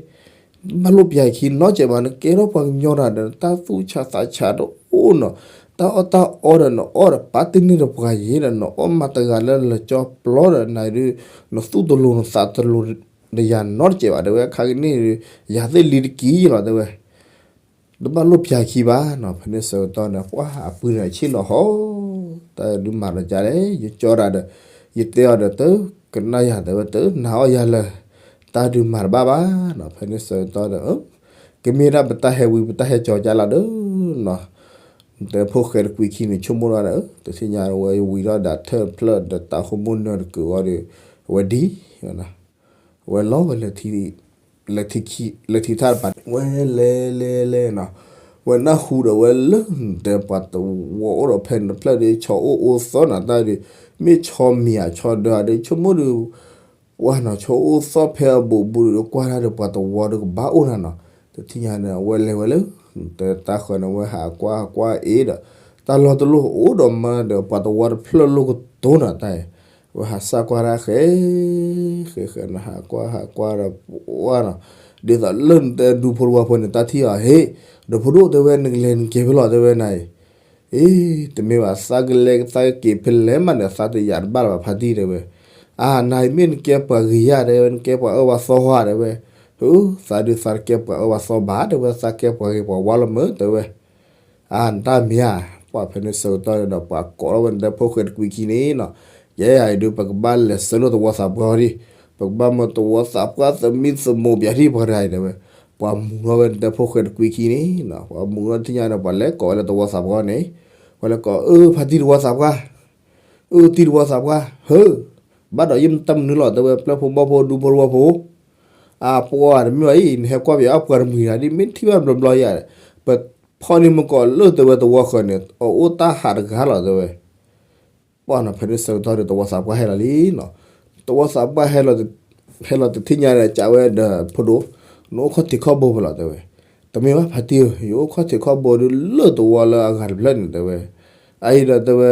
ဘၣ်လိၣ်ပျၢ်ခံနီတစဲးဘၣ် နကဲထီၣ်ပှၤကညီတဂၤဒီး တၢ်သူၣ်ဆးသးဆးတအိၣ်နီၤ, တၢ်အီၣ်တၢ်အီဒီး နအီၣ်ဒီးပာ်တန့ၢ်ဒီးပှၤယံၤဒီး နအီၣ်မးတဂၤလၢလၢကၠီပျီဒီး နၤဒုး နသူၣ်တလိၤနသးတလိၤဒီးယၤနီတစဲးဘၣ် တဲဝဲ, အခါကန့ၣ် ယၤသ့ၣ်လံတက့ၢ်လီၤ တဲဝဲ တဘၣ်လိၣ်ပျၢ်ခံဘၣ်နီၤ, ဖဲန့ၣ်ဆၢကတီၢ်န့ၣ် ပှၤအပုၢ်န့ၣ်ဆ့ၣ်နီၤဟီ, တၢ်ဒုးမၤဒီးကၠါလဲၣ် ယကၠီတၢ်ဒီး ယတဲအီၤဒီး တကနၣ်ယၤ တဲဝဲ တနာ်အီၣ်ယၤလၢၤ, တၢ်ဒုးမၤတဘၣ်ဘၣ်နီၤ, ဖဲန့ၣ်ဆၢကတီၢ်ဒီး ကမ့ၢ်ဒၣ်ပတၢ်ဟဲဝံၤပတၢ်ဟဲကၠီကၠါလီၤဒီးနီၤ, တဲဖိၣ်ဃဲတကွံခံန့ၣ် ဆိကမိၣ်ဒီး တထံၣ်ညါဝဲဝံၤထီၣ်ဒီးထၢဖျၢၣ်ဒီးတၢ်ခိၣ်မိၣ်နၢၤတကုးအီၤဒီး အဝဲဒ် ဝဲလီၤဝဲ လဲၤထံထၣ်တပၤန့ၣ် ဝဲလဲၤလဲၤလဲၤနီၤ, ဝဲနၢ်ဟူဒီးဝဲလၢနတဲပှၤတဝီအိၣ်ဒီးဖဲန့ၣ်တဖျၢၣ်ဒီး ဆီအိၣ်အိသီနီၤ တၢ်ဒီး မ့ၢ်ဆီမံၤဧါဆီဒၢဧါဒီး ဆိကမိၣ်ဒီး ပှၤနီၤ ဆီအိၣ်သီဖဲအဘူးဘူးဒီး ကွၢ်တၢ်ဒီးပှၤတဝီဒီးကဘၣ်အိၣ်နၤနီၤ, တထံၣ်ညါန့ၣ် အဝဲလဲၤဝဲလၢ တၢ်ဃၢၤန့ၣ် ဝဲဟးကွၢ်ဟးကွၢ်အ့ဒီး တၢ်လီၢ်တလိၣ်အိၣ်ဒီးမးဒီး ပှၤတဝီတဖျၢၣ်လိၣ်ကတိၤနီၤတၢ် ဝဲဟးစၢ်ကွၢ်တၢ်ဃဲ ဃဲဃဲန့ၣ် ဟးကွၢ်ဟးကွၢ်ဒီး ပှၤနီၤ ဒ်သိးလၢနတဲဒူဖိတဝီဖိန့ၣ် တၢ်ထံၣ်အီၤဟ့ၣ် ဒီးဖိဒိၣ်တဲဝဲ နကလဲၤနက့ၤဖဲလဲၣ်တဲဝဲနၤအံၤ, အ့ တမ့ၢ်ဘၣ် သးကလဲၤသးကက့ၤဖဲလဲၣ်မးန့ၣ် သးတယာ်တဘၣ်လၢၤဘၣ်ဖါတံၢ်တဲဝဲ, အါ နၤအံၤမ့ၢ်နကဲပှၤဂ့ၤယၤတဲဝဲ နကဲပှၤအၢပှၤသီဝါတဲဝဲ, အၢ သးဒုးသးတကဲပှၤအၢပှၤသီဘၣ်တဲဝဲ သးကဲပှၤဂ့ၤပှၤဝါလီၤမးတဲဝဲ အါ နတၢ်မ့ၢ်ဧါ, ပှၤဖဲန့ၣ်ဆၢကတီၢ်ဒီး ပှၤကိးထီၣ်ဝဲနတဲဖိၣ်ဃဲတကွံခံန့ၣ်နီၤ, ယဲအံၤဒုး ပကဘၣ်လဲၤဆၢလိာ်သဝီသးပှၢ်ဒံး, ပကဘၣ်မၢသဝီသးပှၢ်သမံသမိးပၠးဒံးပှၤတဂၤအံၤတဲဝဲ, ပှၤမူထီၣ်ဝဲနတဲဖိၣ်ဃဲတကွံခံန့ၣ်နီၤ, ပှၤမူထီၣ်တထံၣ်ညါဒီး ပှၤလဲၤကိးဝဲလၢသဝီသးပှၢ်န့ၣ်, ပှၤလဲၤကိး အၢ ဖါတံၢ်သဝီသးပှၢ် အၢ တံၢ်သဝီသးပှၢ် ဟၢ ဘၣ်ဒီးယတၢ်မနုၤလီၤတဲဝဲ ပျဲၢ်ဖိဘီၣ်ဖိဒူဖိတဝီဖိ, အပှၤတမ့ၢ်ဘၣ်အံၤ နဟဲကွၢ်ပယီၤအပှၤတမှံၤတဂၤဒ် မ့ၢ်ထံၣ်ဘၣ်ဘျီဘျီယၤ, ပဖီၣ်န့ၢ်မ့ၢ်ကိးလၢတဲဝဲသဝီဃၢၤန့ၣ် အအိၣ်တၢ်ဟးတဂၤလီၤတဲဝဲ ပှၤနီၤ ဖဲန့ၣ်ဆၢကတီၢ်ဒီး သဝီသးပှၢ်ဟဲလီၤလံနီၤ, သဝီသးပှၢ်ဟဲလီၤ ဟဲလီၤတထံၣ်ညါဒီး ကးဝဲဒီးဖိဒိၣ်, နအိၣ်ခီၣ်ထံးခီၣ်ဘိဖဲလဲၣ်တဲဝဲ, တမ့ၢ်ဘၣ်ဖါတံၢ်ဧၢ, ယအိၣ်ခီၣ်ထံးခီၣ်ဘိဒုးလၢသဝီလၢအဂၤတဖျၢၣ်န့ၣ်တဲဝဲ, အအံၤဒီးတဲဝဲ,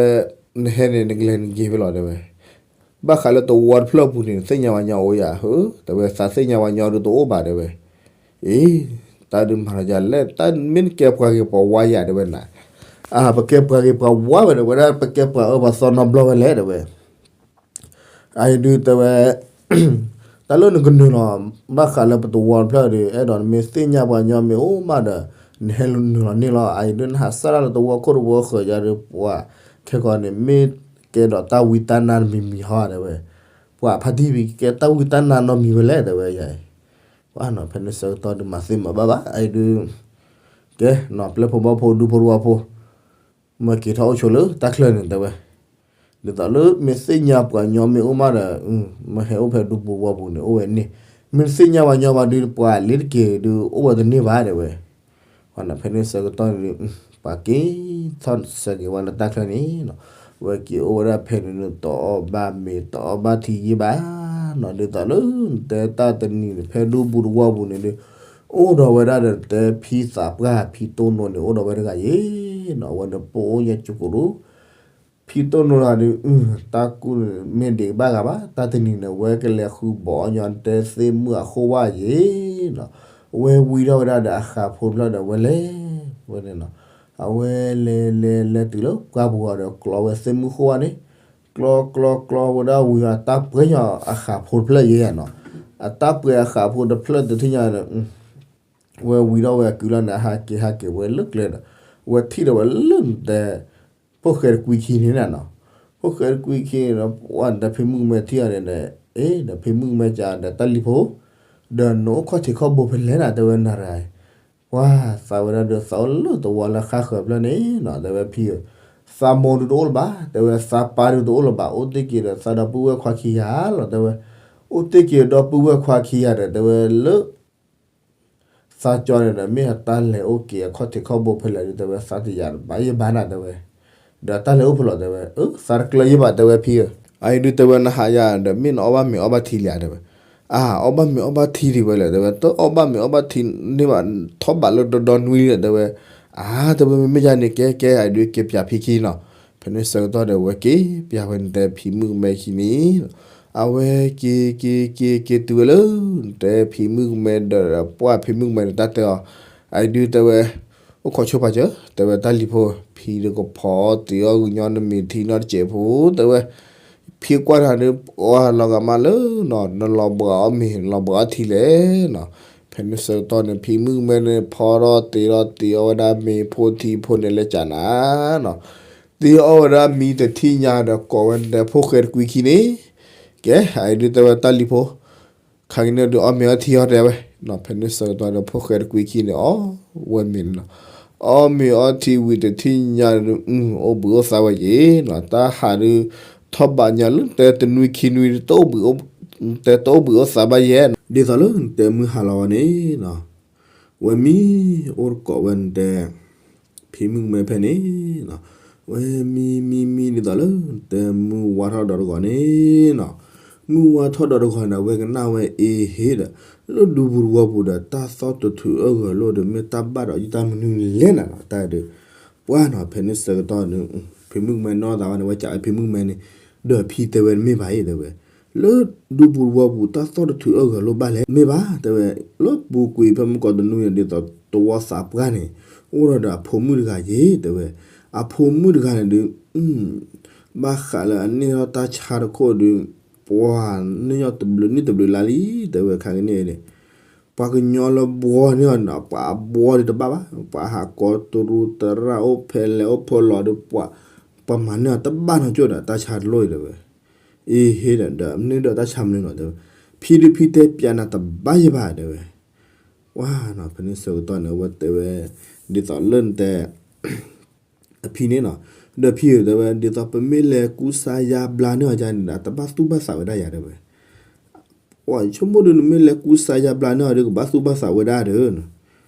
နဟဲန့ၣ် နကလဲၤနက့ၤဖဲလဲၣ်တဲဝဲ ဘၣ်ဃးလၢသဝီတဖျၢၣ်အပူၤန့ၣ် နသ့ၣ်ညါပှၤညီအိၣ်ယၤဧၢ, တဲဝဲ သးသ့ၣ်ညါပှၤညီဒုးတအိၣ်ဘၣ်တဲဝဲ, အ့ တၢ်ဒုးမၤလီၤယၤလဲၣ်, တၢ်မ့ၢ်နကဲပှၤဂ့ၤပှၤဝါယၤတဲဝဲနၤ, အါ ပကဲပှၤဂ့ၤပှၤဝါဝဲန့ၣ် ဝဲဒၣ်ပကဲပှၤအၢပှၤသီနီတဘျီဝဲလဲၣ်တဲဝဲ အအံၤဒုးတဲဝဲ, တၢ်လၢနကနုာ်လီၤ ဘၣ်ဃးလၢပသဝီတဖျၢၣ်ဒီး အဲၣ်ဒိးနမ့ၢ်သ့ၣ်ညါပှၤညီမ့ၢ်အိၣ်မးဒီး နဟဲနုာ်လီၤန့ၣ်လီၤ, အအံၤဒုးနဟးစၢ်တၢ်လၢသဝီခိၣ်သဝီဃၢၤယၤဒီး ပှၤခဲကီးန့ၣ် မ့ၢ်ကဲဒီးတၢ်ဝံတၢ်နါတမံၤမံၤဟီတဲဝဲ, ပှၤဖါတံၢ်ပကဲတၢ်ဝံတၢ်နါနီတမံၤဝဲလဲၣ်တဲဝဲယၤအံၤ, ပှၤနီၤ ဖဲန့ၣ်ဆၢကတီၢ်ဒုးမၤသ့မၤဘၣ်ဘၣ် အအံၤဒုး ကဲနီၤ ပျဲၢ်ဖိဘီၣ်ဖိဒူဖိတဝီဖိ မ့ၢ်က့ၤထီၣ်အိၣ်ဆိးလၢတၢ်ချၢန့ၣ်တဲဝဲ, ဒ်သိးလၢမ့ၢ်သ့ၣ်ညါပှၤညီမ့ၢ်အိၣ်မးဒီး မ့ၢ်ဟဲအိၣ်ဖဲဒူပူၤဝီပူၤန့ၣ် အိၣ်ဝဲန့ၣ်, မ့ၢ်တသ့ၣ်ညါပှၤညီဘၣ်ဒုး ပှၤလ့ၤတက့ၤဒုး အိၣ်ဝဲတန့ၢ်ဘၣ် တဲဝဲ. ဖဲန့ၣ်ဆၢကတီၢ်န့ၣ်ဒုး ပှၤက့ၤထီၣ်ဆၢက့ၤဝဲလၢတၢ်ချၢန့ၣ်နီၤ, အဝဲက့ၤအိၣ်ဝဲဒၣ်ဖဲန့ၣ် တအီၣ်ဘၣ်မ့ၤတအီၣ်ဘၣ်ထံယံာ်ဘၣ်နီၤ, ဒ်သိးလၢတဲတၢ်တနံၤန့ၣ် ဖဲဒူပူၤတဝီပူၤန့ၣ်ဒုး အိၣ်ဒီးဝဲဒၣ်ဒီးတဲဖံသးပှၢ်ဖံတိၢ်နိန့ၣ် အိၣ်ဒီးဝဲတဂၤယ့ၤနီၤ, အဝဲန့ၣ်ပအိၣ်ညါကၠိကိးဒူ ဖံတိၢ်နိတဂၤဒုး တၢ်ကူၣ်န့ၣ် မ့ၢ်ဒံးဘၣ်ဂၤဘၣ်, တၢ်တနံၤန့ၣ် အဝဲကလဲၤဃုဘီအီၣ်ညီတဲသ့ၣ်မုၣ်အဃိဝဲယ့ၤနီၤ, အဝဲဝံထီၣ်ဝဲဒၣ်ဒီးအဃးဖိတဖျၢၣ်ဒီး အဝဲလဲၤ ဝဲန့ၣ်နီၤ, အဝဲလဲၤလဲၤလဲၤတုၤလၢပှၢ်ပူၤအီၤဒီး ကျီဝဲသ့ၣ်မုၣ်ဃိဝဲန့ၣ်, ကျီကျီကျီဝဲဒၣ်ဝံၤအတၢ်ပှဲၤညီအဃးဖိတဖျၢၣ်ယ့ၤနီၤ, အတၢ်ပှဲၤအဃးဖိတဖျၢၣ်တထံၣ်ညါန့ၣ် ဝဲဝံထီၣ်ဝဲအကုလီၤန့ၣ် ဟးက့ၤဟးက့ၤဝဲလၢကျဲဒီး ဝဲထံၣ်ဒီးဝဲလၢနတဲ ဖိၣ်ဃဲတကွံခံန့ၣ်နီၤ, ဖိၣ်ဃဲတကွံခံန့ၣ်ဒီး ပှၢ်နတဲဖံမုၣ်ကမဲထံၣ်အီၤန့ၣ်ဒီး အ့ ဒီးဖံမုၣ်ကမဲကဒီးတၢ်လံၤဖိ ဒီးနအိၣ်ခီၣ်ထံးခီၣ်ဘိဖဲလဲၣ်နၤ တဲဝဲနၤတဂၤအံၤ, ပှၢ်သးဝဲဒၣ်ဒီးသးအိၣ်လၢတဝီလၢဃါဃၢၤဖျၢၣ်န့ၣ်နီၤ, တဲဝဲဖံဧၢ, သးမိၢ်ဒုးတအိၣ်လၢၤဘၣ်, တဲဝဲသးပၢ်ဒုးတအိၣ်လၢၤဘၣ်, အိၣ်တ့ၢ်က့ၤဒီးသးဒီပုၢ်ဝဲၢ်ခွါခံဂၤလီၤ, တဲဝဲ အိၣ်တ့ၢ်က့ၤဒီပုၢ်ဝဲၢ်ခွါခံဂၤဒီး တဲဝဲလၢ သးကၠီန့ၣ်ဒီး မ့ၢ်အတၢ်လဲၤအိၣ်က့ၤအခီၣ်ထံးခီၣ်ဘိဖဲလဲၣ်ဒုး တဲဝဲသးတယာ်တဘၣ်ယဲၢ်ဘၣ်နၤ တဲဝဲ, ဒီးတၢ်လဲၤအိၣ်ဖဲလဲၣ် တဲဝဲ, သးတကျၢၤယဲၢ်ဘၣ် တဲဝဲဖံဧၢ, အအံၤဒုး တဲဝဲနဟးယၤဒီး မ့ၢ်နအီၣ်ဘၣ်မ့ၤအီၣ်ဘၣ်ထံလံဧါ တဲဝဲ, အါ အီၣ်ဘၣ်မ့ၤအီၣ်ဘၣ်ထံဒံးဝဲလဲၣ် တဲဝဲ, တအီၣ်ဘၣ်မ့ၤအီၣ်ဘၣ်ထံန့ၢ်ဘၣ် ထီၣ်ဘးလၢဒီဒီနွံလံ တဲဝဲ, အါ တဲဝဲ မ့မ့ၢ်ယၤန့ၣ် ကဲကဲ အအံၤဒုး က့ၤပၠးဖံခံနီၤ, ဖဲန့ၣ်ဆၢကတီၢ်ဒီး အဝဲက့ၤပၠးဝဲန့ၣ် တဲဖံမုၣ်ကမဲခံန့ၣ် အဝဲက့ၤက့ၤက့ၤက့ၤတုၤဝဲလၢ တဲဖံမုၣ်ကမဲဒီး ပှၢ်ဖံမုၣ်ကမဲန့ၣ် တၢ်တဲအီၤ, အအံၤဒုး တဲဝဲ, အိၣ်ခိးဆိပာ်စၢၤ တဲဝဲတၢ်လံၤဖိ, ဖံဒီးကဖီအီၣ်တ့ၤအီၣ်ကစဲးဖိတဲဝဲ, ဖံကွၢ်တၢ်ဒီး ပှၢ်လီၤဂာ်မးလၢနီၤ နလီၤဘှးအီၣ်မ့ၤ လီၤဘှးအီၣ်ထံလဲၣ်နီၤ, ဖဲန့ၣ်ဆၢကတီၢ်န့ၣ် ဖံမုၣ်ကမဲန့ၣ် ဖီထီၣ်တ့ၤထီၣ်တ့ၤအီၣ်ဝဲဒၣ်မ့ၤဖိထံဖိန့ၣ် လဲၤကနၤနီၤ, တ့ၤအီၣ်ဝဲဒၣ်မံတထံၣ်ညါဒီး ကိးဝဲန့ၣ် ဖိၣ်ဃဲတကွံခံန့ၣ်, ကဲ အအံၤဒုး တဲဝဲတၢ်လံၤဖိ, ခါကန့ၣ်ဒုး အီၣ်မ့ၤအီထံအီၤ တဲဝဲ, ဖဲန့ၣ်ဆၢကတီၢ်ဒီး ဖိၣ်ဃဲတကွံခံန့ၣ် အီၣ်ဝဲမ့ၤန့ၣ်နီၤ, အီၣ်မ့ၤအီထံဝံၤတထံၣ်ညါဒုး အိၣ်ဘှံးအိၣ်သါဝဲက့ၤနီၤ, တၢ်ဟးဒုး ထီၣ်ဘးညါလၢတဲတနွံခံနွံ တဲတအိၣ်ဘှံးအိၣ်သါဘၣ်ယဲၢ်, ဒ်သိးလၢနတဲမုၢ်ဟါလီၤဝဲန့ၣ်နီၤ, ဝဲမံ အိၣ်တကိးဝဲန့ၣ်တဲ ဖံမုၣ်ကမဲဖဲန့ၣ်နီၤ, ဝဲမံမံမံဒ်သိးလၢ တဲမုၢ်ဝါထီၣ်ဒီးတဂီၤန့ၣ်နီၤ, မုၢ်ဝါထီၣ်ဒီးတဂီၤန့ၣ် အဝဲကနၣ်ဝဲအ့ဟ့ဒီး လၢဒူပူၤတဝီပူၤဒီး တၢ်သီၣ်တထုးအၢၣ်ဂၢၢ်လိာ်ဒီး မ့ၢ်တၢ်ဘၣ်ဒီးယတၢ်မနုၤလဲၣ်နၤနီၤ, တၢ်ဒုး ပှၢ်နီၤ ဖဲန့ၣ်ဆၢကတီၢ်န့ၣ် ဖံမုၣ်ကမဲနီၢ်သးဝဲန့ၣ် ဝဲကးဝဲဖံမုၣ်ကမဲန့ၣ်, ဒီးဖံတဲဝဲမ့ၢ်ဘၣ်အံၤ တဲဝဲ လၢဒူပူၤတဝီပူၤ တၢ်သီၣ်တထုးအၢၣ်ဂၢၢ်လိာ်ဘၣ်လဲၣ် မ့ၢ်ဘၣ် တဲဝဲ, လၢပူၤကွံာ်ဖဲမုၢ်ကီးတနွံန့ၣ် ဒ်သိးတဝီသးပှၢ်န့ၣ် အိၣ်ဒီးဒီးအဖိမုၣ်တဂၤယ့ၤ တဲဝဲ, အဖိမုၣ်တဂၤန့ၣ်ဒုး ဘၣ်ဃးလၢအန့ၢ်ထီၣ်တၢ်ဆါတခိၣ်ဒုး ပှၤ န့ၢ်ညီတဘျုးနံၣ်တဘျုးလါလံ တဲဝဲ ခါကန့ၣ်န့ၣ် ပှၤကညီလၢဘှီန့ၢ်အီၤန့ၣ် ပှၤအဘှီဒုးတဘၣ်ဘၣ်, ပှၤဟးကိးတရူးတရၣ်အိၣ်ဖဲလဲၣ်အိၣ်ဖီလီၤဒီး ပှၤ ပှၤမၤန့ၢ်အီၤတဘၣ်နီတကၠိၢ်ဒီး တၢ်ဆါတလိၣ်အံၤ တဲဝဲ, အ့ဟ့ဒီး ဒီးမ့ၢ်ဒီးတၢ်ဆါမနုၤနီၤ တဲဝဲ, ဖံဒုးဖံတဲပျးနၤတဘၣ်ယဲၢ်ဘၣ် တဲဝဲ, ဝါနီၤ ဖဲန့ၣ်ဆၢကတီၢ်န့ၣ် အဝဲတဲဝဲ ဒ်သိးလၢနတဲ အဖံန့ၣ်နီၤ, ဒီးဖံဧၢ တဲဝဲ ဒ်သိးပမ့ၢ်လဲၤကူစါယါဘျါန့ၢ်အီၤယါန့ၣ်ဒီး တဘၣ်သူၣ်ဘၣ်သးဝဲဒၣ်ယၤ တဲဝဲ, ပှၤဆိကမိၣ်ဒုး နမ့ၢ်လဲၤကူစါယါဘျါန့ၢ်အီၤဒီး ကဘၣ်သူၣ်ဘၣ်သးဝဲဒၣ်ဒီး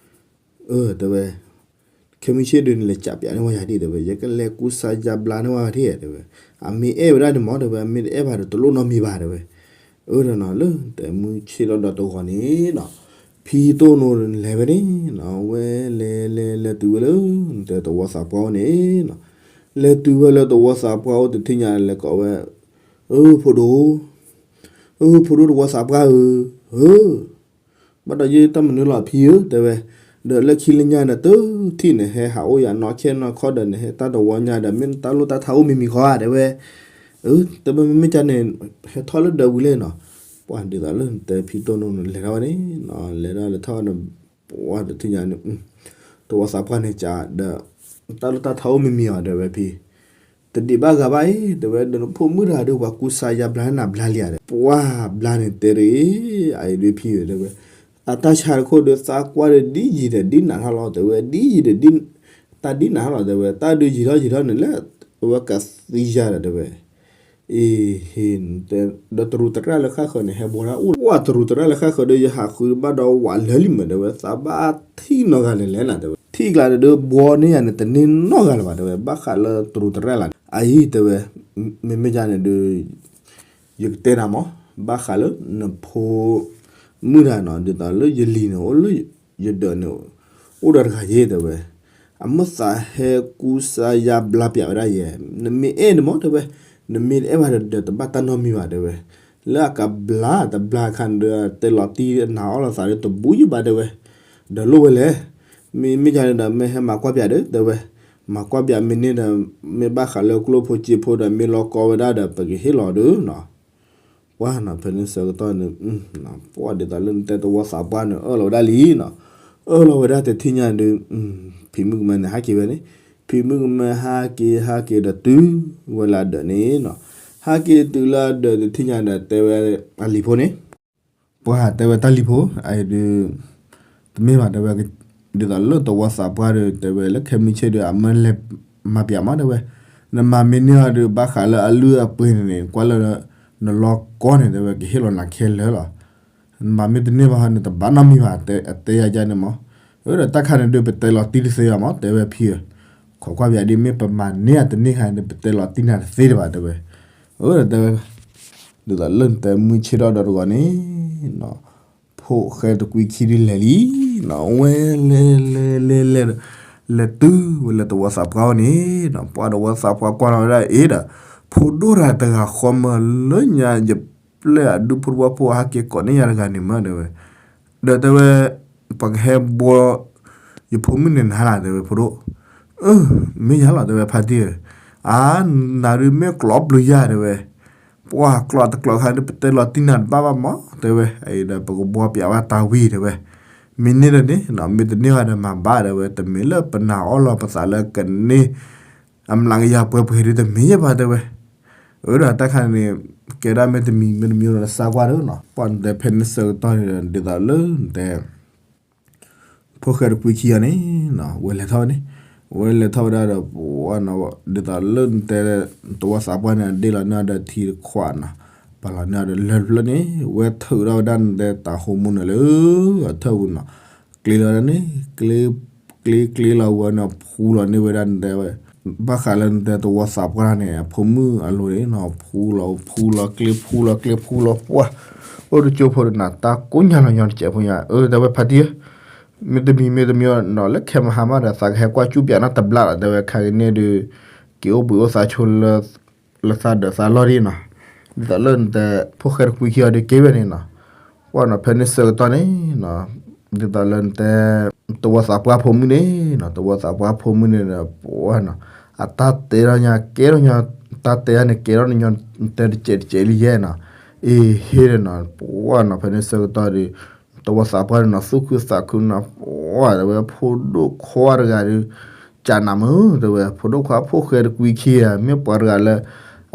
အၢ တဲဝဲ, ခဲမုၢ်ဆ့ၣ်ဒုး နလဲၤကးပျးန့ၢ်ဝဲယၤဒ် တဲဝဲ, ယကလဲၤကူစါယါဘျါန့ၢ်ဝဲထံၣ် တဲဝဲ, အမ့ၢ်အဲၣ်ဝဲဒၣ်န့ၣ်မ့ၢ် တဲဝဲ, အမ့ၢ်တအဲၣ်ဘၣ်ဒီးတလိၣ်နီတမံၤဘၣ် တဲဝဲ, အၢ ဒီးနီၤ လၢတဲမုၢ်ဆ့ၣ်လီၤဒီးတဂီၤန့ၣ်နီၤ, ဖံတိၢ်နိန့ၣ်လဲၤဝဲန့ၣ်နီၤ, ဝဲလဲၤလဲၤလဲၤတုၤဝဲလၢ တဲတဝီသးပှၢ်အိၣ်န့ၣ်နီၤ, လဲၤတုၤဝဲလၢတဝီသးပှၢ်အိၣ်တထံၣ်ညါ လဲၤကိးဝဲ, အၢ ဖိဒိၣ် အၢ ဖိဒိၣ်တဝီသးပှၢ်ဧၢ, ဧၢ ဘၣ်ဒီးယတၢ်မနုၤလီၤဖံဧၢ တဲဝဲ, ဒီးလၢခံလၢညါန့ၣ် တထံၣ်န့ၣ် ဟဲဟးအိၣ်ယၤနီၢ်ခဲနီၢ်ခီဒီးန့ၣ် ဟဲတၢ်တဝီညါဒီး မ့ၢ်တၢ်လိၣ်တၢ်ထါအိၣ်မံၤမံၤဃီဧါ တဲဝဲ, အၢ တဲဝဲ မ့မ့ၢ်ကန့ၣ် ဟဲထီၣ်လၢဒၢးဝံၤလဲၣ်နီၤ, ပှၤဒ်သိးလၢတဲဖံတိၢ်နိန့ၣ် လဲၤထီၣ်ဝဲန့ၣ်နီၤ, လဲၤထီၣ်လဲၤထီၣ်ဒီး ပှၤတထံၣ်ညါန့ၣ် တဝီသးပှၢ်န့ၣ်ကဒီး တၢ်လိၣ်တၢ်ထါအိၣ်မံၤမံၤဧါ တဲဝဲဖံ တဒံးဘၣ်ဂၤဘၣ်အံၤ တဲဝဲ ဒီးနဖိမုၣ်တဂၤဒီး ပှၤကူစါယါဘျါန့ၢ်နၤဘျါလံဧါ ပှၤဘျါန့ၣ်တဲတဂ့ၤ အအံၤဒုးဖံဧၢ တဲဝဲ, အတၢ်ဆါတခိၣ်ဒီး သးကွၢ်ဒီးဒ်ယံာ်ဒီးဒ်နးထီၣ်လီၤ တဲဝဲ, ဒ်ယံာ်ဒီးဒ် တၢ်ဒ်နးထီၣ်လီၤ တဲဝဲ, တၢ်ဒုးယံာ်ထီၣ်ယံာ်ထီၣ်န့ၣ်လၢ အဝဲကသံယါဒီး တဲဝဲ, အ့ဟ့ ဒီးတရူးသရၣ်လၢဃၣ်ဃၢၤန့ၣ် ဟဲဘှီဒၣ်အိၣ်ဝဲတရူးသရၣ်လၢဃၣ်ဃၢၤဒီး ယဟးဃုဘၣ်ဒီးဝးလၢာ်လံမး တဲဝဲ, သးဘၣ်ထံၣ်နီတဂၤလဲၣ်လဲၣ်နၤ တဲဝဲ, ထံၣ်ကျါန့ၣ်ဒီး ဘှီန့ၢ်ယၤန့ၣ် တန့ၢ်နီတဂၤလၢၤဘၣ် တဲဝဲ, ဘၣ်ဃးလၢတရူးသရၣ်လၢ်န့ၣ် အအံၤ တဲဝဲ, မ့မ့ၢ်ယၤန့ၣ်ဒီး ယကတဲနၤမး, ဘၣ်ဃးလၢနဖိ မုၣ်တဂၤနီၤ ဒ်သိးလၢယလံၤန့ၣ် အိၣ်လၢယဒၢးန့ၣ် အိၣ်ဒီးတဂၤယဲ တဲဝဲ, အမိၢ်သးဟဲကူစါယါဘျါပၠးဝဲဒၣ်ယဲ, နမ့ၢ်အဲၣ်န့ၣ်မး တဲဝဲ, နမ့ၢ်တအဲၣ်ဘၣ်ဒီး တဘၣ်တၢ်နီတမံၤဘၣ် တဲဝဲ, လၢအကဘျါတဘျါအခါန့ၣ်ဒီး တဲလီၤတံၢ်အနၢ်အီၣ်လိာ်သးဒီးတဘူးယဘၣ် တဲဝဲ, ဒီးလိၣ်ဝဲလဲၣ်, မ့မ့ၢ်ယၤန့ၣ်ဒီး မ့ၢ်ဟဲမၤကွၢ်ပၠးဒီး တဲဝဲ, မၤကွၢ်ပၠးမ့ၢ်န့ၢ်ဒီး မ့ၢ်ဘၣ်ဃးလၢကျိၣ်ဖိစ့ဖိဒီး မ့ၢ်လီၤကီဝဲဒၣ်ဒီး ပကဟ့ၣ်လီၤဒီးနီၤ ပှၢ်နီၤ ဖဲန့ၣ်ဆၢကတီၢ်န့ၣ် ပှၢ်ဒ်သိးလၢနတဲသဝီသးပှၢ်န့ၣ် အၢၣ်လီၤဝဲဒၣ်လံနီၤ, အၢၣ်လီၤဝဲဒၣ်တထံၣ်ညါဒီး ဖံမုၣ်ကမဲန့ၣ် ဟးက့ၤဝဲန့ၣ်, ဖံမုၣ်ကမဲဟးက့ၤ ဟးက့ၤဒီးတုၤဝဲလၢအဒၢးန့ၣ်, ဟးက့ၤတုၤလၢအဒၢးတထံၣ်ညါဒီး တဲဝဲအလံၤဖိန့ၣ် ပှၢ်တဲဝဲတၢ်လံၤဖိ အအံၤဒီး တမ့ၢ်ဘၣ် တဲဝဲ, ဒ်သိးလၢသဝီသးပှၢ်ဒီး တဲဝဲလၢခဲမုၢ်ဆ့ၣ်ဒီး အမၢလဲၤမၤပၠးမး တဲဝဲ, နမၤမ့ၢ်န့ၢ်အီၤဒီး ဘၣ်ဃးလၢအလုၢ်အပှ့ၤန့ၣ်န့ၣ် ကွၢ်လၢနလီၤကီန့ၣ် တဲဝဲ ကဟ့ၣ်လီၤနၤခဲလၢာ်လီၤ, နမၤမ့ၢ်တန့ၢ်ဘၣ်ဟီန့ၣ် တဘၣ်နီတမံၤဘၣ် အတဲယၤယၤန့ၣ်မး, အဒီးတၢ်ခါန့ၣ်ဒီး ပတဲလီၤတံၢ်တသ့ဘၣ်မး တဲဝဲဖံဧၢ, ခိးကွၢ်ပၠးဒ်မ့ၢ်ပမၤန့ၢ်အတန့ၢ်ခါန့ၣ် ပတဲလီၤတံၢ်နၤတသ့တဘၣ် တဲဝဲ, အဒီးတဲဝဲ ဒ်သိးလၢနတဲမုၢ်ဆ့ၣ်ထီၣ်ဒီးတဂီၤန့ၣ် ဖိၣ်ဃဲတကွံခံဒုးလဲၤလံ, ဝဲလဲၤလဲၤလဲၤလဲၤ လဲၤတုၤဝဲလၢသဝီသးပှၢ်အအိၣ်န့ၣ်, ပှၢ်သဝီသးပှၢ်ကွၢ်လီၤဝဲဒၣ်အံၤဒီး ဖိဒိၣ်တဂၤတဂၤဃီမးလၢညါ ယပျဲၢ်အဒူဖိတဝီဖိဟဲက့ၤကိးန့ၢ်ယၤတဂၤန့ၣ်မး တဲဝဲ, ဒီးတဲဝဲ ပှၤကဟဲဘှီ ယဖိမုၣ်န့ၣ်နၤလၢ် တဲဝဲ ဖိဒိၣ်, အၢ မ့ၢ်ယၤလီၤ တဲဝဲ ဖါတံၢ်ဧၢ, အါ နၤဒုးမ့ၢ်ကျိးဘျုးယၤ တဲဝဲ, ပှၢ်ကျိးတကျိးခါဒုး ပတဲလီၤတံၢ်နၤတဘၣ်ဘၣ်မး တဲဝဲ, အံၤဒီးပကဘှီပၠးဝဲတၢ်ဝံၤ တဲဝဲ, မ့ၢ်န့ၢ်ဒီးန့ၣ် မ့ၢ်တန့ၢ်ဘၣ်ဒီးမၤဘၣ် တဲဝဲ, တမ့ၢ်လၢပနၢ်အီၣ်လီၤပသးလၢကန့ၢ် အမျးကယၤပှဲၤပှဲၤဒုး တမ့ၢ်ယဲဘၣ် တဲဝဲ, အဒီးတၢ်ခါန့ၣ် ကဲဒၣ်မ့ၢ်တမံၤမ့ၢ်တမံၤဒီး နသံကွၢ်ဒီးနီၤ, ပှၢ်နတဲဖဲန့ၣ်ဆၢကတီၢ်န့ၣ်ဒီး ဒ်သိးလၢနတဲ ဖိၣ်ဃဲတကွံခံဂၤန့ၣ် ဝဲလဲၤထီၣ်ဝဲန့ၣ်, ဝဲလဲၤထီၣ်ဝဲဒၣ်ဒီး ပှၢ်နီၤ ဒ်သိးလၢနတဲ သဝီသးပှၢ်န့ၣ် ဒ့ၣ်လီၤန့ၢ်အီၤဒီးထံတခွးနီၤ, ပာ်လီၤန့ၢ်အီၤဒီးလၢတဖျၢၣ်န့ၣ် ဝဲထုးထီၣ်ဝဲဒၣ်နတဲတၢ်ဟိးမူန့ၣ်လၢ အထၢၣ်ပူၤနီၤ, ကျ့လီၤဝဲဒၣ်န့ၣ် ကျ့ ကျ့ကျ့လီၤဝဲန့ၣ် ဖှူလီၤန့ၢ်ဝဲဒၣ်နတဲဝဲ ဘၣ်ဃးလၢနတဲသဝီသးပှၢ်န့ၣ် အဖိမုၣ်အလိၤန့ၣ်နီၤ ဖှူလီၤ ဖှူလီၤ ကျ့ဖှူလီၤ ကျ့ဖှူလီၤ ပှၢ် အိၣ်တကၠိဖိတနၤ တၢ်ကိးညါလီၤညီတစဲးဖိညါ အၢ တဲဝဲဖါတံၢ်ဧၢ, မ့တမံၤမ့တမံၤနီၤ လၢခဲမဟါမးဒီး သးကဟဲကွၢ်ကူၣ်ပၠးနီတဘျီလီၤ တဲဝဲ ခါကန့ၣ်ဒီး က့ၤအိၣ်ဘှံးအိၣ်သါဆိလၢ လၢသးဒၢးသးလီၢ်ဒ်နီၤ, ဒ်သိးလၢနတဲ ဖိၣ်ဃဲတကွံခံဂၤဒီးက့ၤဝဲန့ၣ်နီၤ, ပှၢ်နီၤ ဖဲန့ၣ်ဆၢကတီၢ်န့ၣ်နီၤ ဒ်သိးလၢနတဲ သဝီသးပှၢ်ဖိမုၣ်န့ၣ်နီၤ သဝီသးပှၢ်ဖိမုၣ်န့ၣ်ဒီး ပှၢ်နီၤ အတၢ်တဲထီၣ်ညါကဲထီၣ်ညါ တၢ်တဲထီၣ်န့ၣ်ကဲထီၣ်န့ၣ်ညီ တဲတစဲးတစဲးလံယဲနီၤ, အ့ဟ့ၣ်ဒီးနီၤ ပှၢ်နီၤ ဖဲန့ၣ်ဆၢကတီၢ်ဒီး သဝီသးပှၢ်န့ၣ်နီၤ သူၣ်ခုသးခုနီၤ ပှၢ်တဲဝဲ ဖိဒိၣ်ခွါတဂၤဒီး ကနၤမုၢ် တဲဝဲ ဖိဒိၣ်ခွါဖိၣ်ဃဲတကွံခံဂၤ မ့ၢ်ပှၤတဂၤလၢ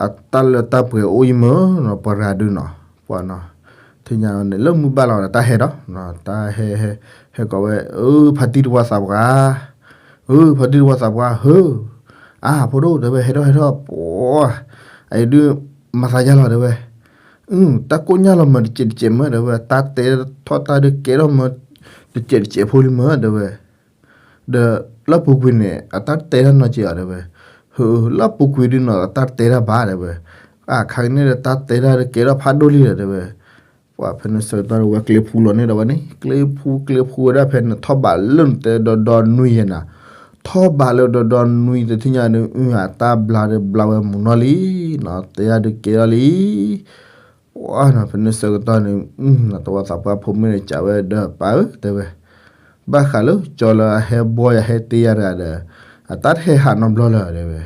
အတၢ်လၢတၢ်ပှဲၤအိၣ်အံၤမုၢ်နီၤ ပှၤတဂၤဒုးနီၤ, ပှၢ်နီၤ ထံၣ်ညါန့ၣ် လၢမုၢ်ဘၣ်လီၤဒီး တၢ်ဟဲဒီး တၢ်ဟဲ ဟဲ ဟဲကိးဝဲ အၢ ဖါတံၢ်သဝီသးပှၢ် အၢ ဖါတံၢ်သဝီသးပှၢ် ဟၢ အါ ဖိဒိၣ် တဲဝဲ ဟဲထီၣ် ဟဲထီၣ် ပှၢ် အအံၤဒုး မၤသးယါလီၤ တဲဝဲ အု တၢ်ကိးညါလီၤမး တစဲးတစဲးမး တဲဝဲ တၢ်တဲ ထီၣ်တၢ်ဒုးကဲထီၣ်မး တစဲးတစဲးဖိလံမး တဲဝဲ ဒီးလၢပူၤကွံာ်န့ၣ် အတၢ်တဲတၢ်နီတစဲးဧါ တဲဝဲ ဟၢ လၢပူၤကွံာ်ဒုးနီၤ အတၢ်တဲတၢ်ဘၣ် တဲဝဲ အါ ခါကန့ၣ်ဒီး တၢ်တဲတၢ်ဒုးကဲထီၣ်ဖးဒိၣ်လံဒီး တဲဝဲ ပှၢ်ဖဲန့ၣ်ဆၢကတီၢ်ဒီး ဝဲကျ့ဖှူလီၤန့ၢ်ဒီးဝဲန့ၣ် ကျ့ဖှူ ကျ့ဖှူဝဲဒၣ်ဖဲန့ၣ် ထီၣ်ဘးလၢနတဲဒီဒီနွံယဲနီၤ, ထီၣ်ဘးလၢဒီဒီနွံတထံၣ်ညါဒီး အု အတၢ်ဘျါဒီးဘျါဝဲမုၢ်နီၢ်လံနီၤ တဲတၢ်ဒုးကဲထီၣ်လံ ပှၢ်နီၤ ဖဲန့ၣ်ဆၢကတီၢ်န့ၣ် သဝီသးပှၢ်ဖိမုၣ်န့ၣ် ကးဝဲဒီး ပၢ်ဧၢ တဲဝဲ ဘၣ်ဃးလၢကၠီလၢအဟဲဘှီယၤဟဲတ့ယၤတဂၤဒီး အတၢ်တဟဲဟးနီတဘျီလၢၤ တဲဝဲ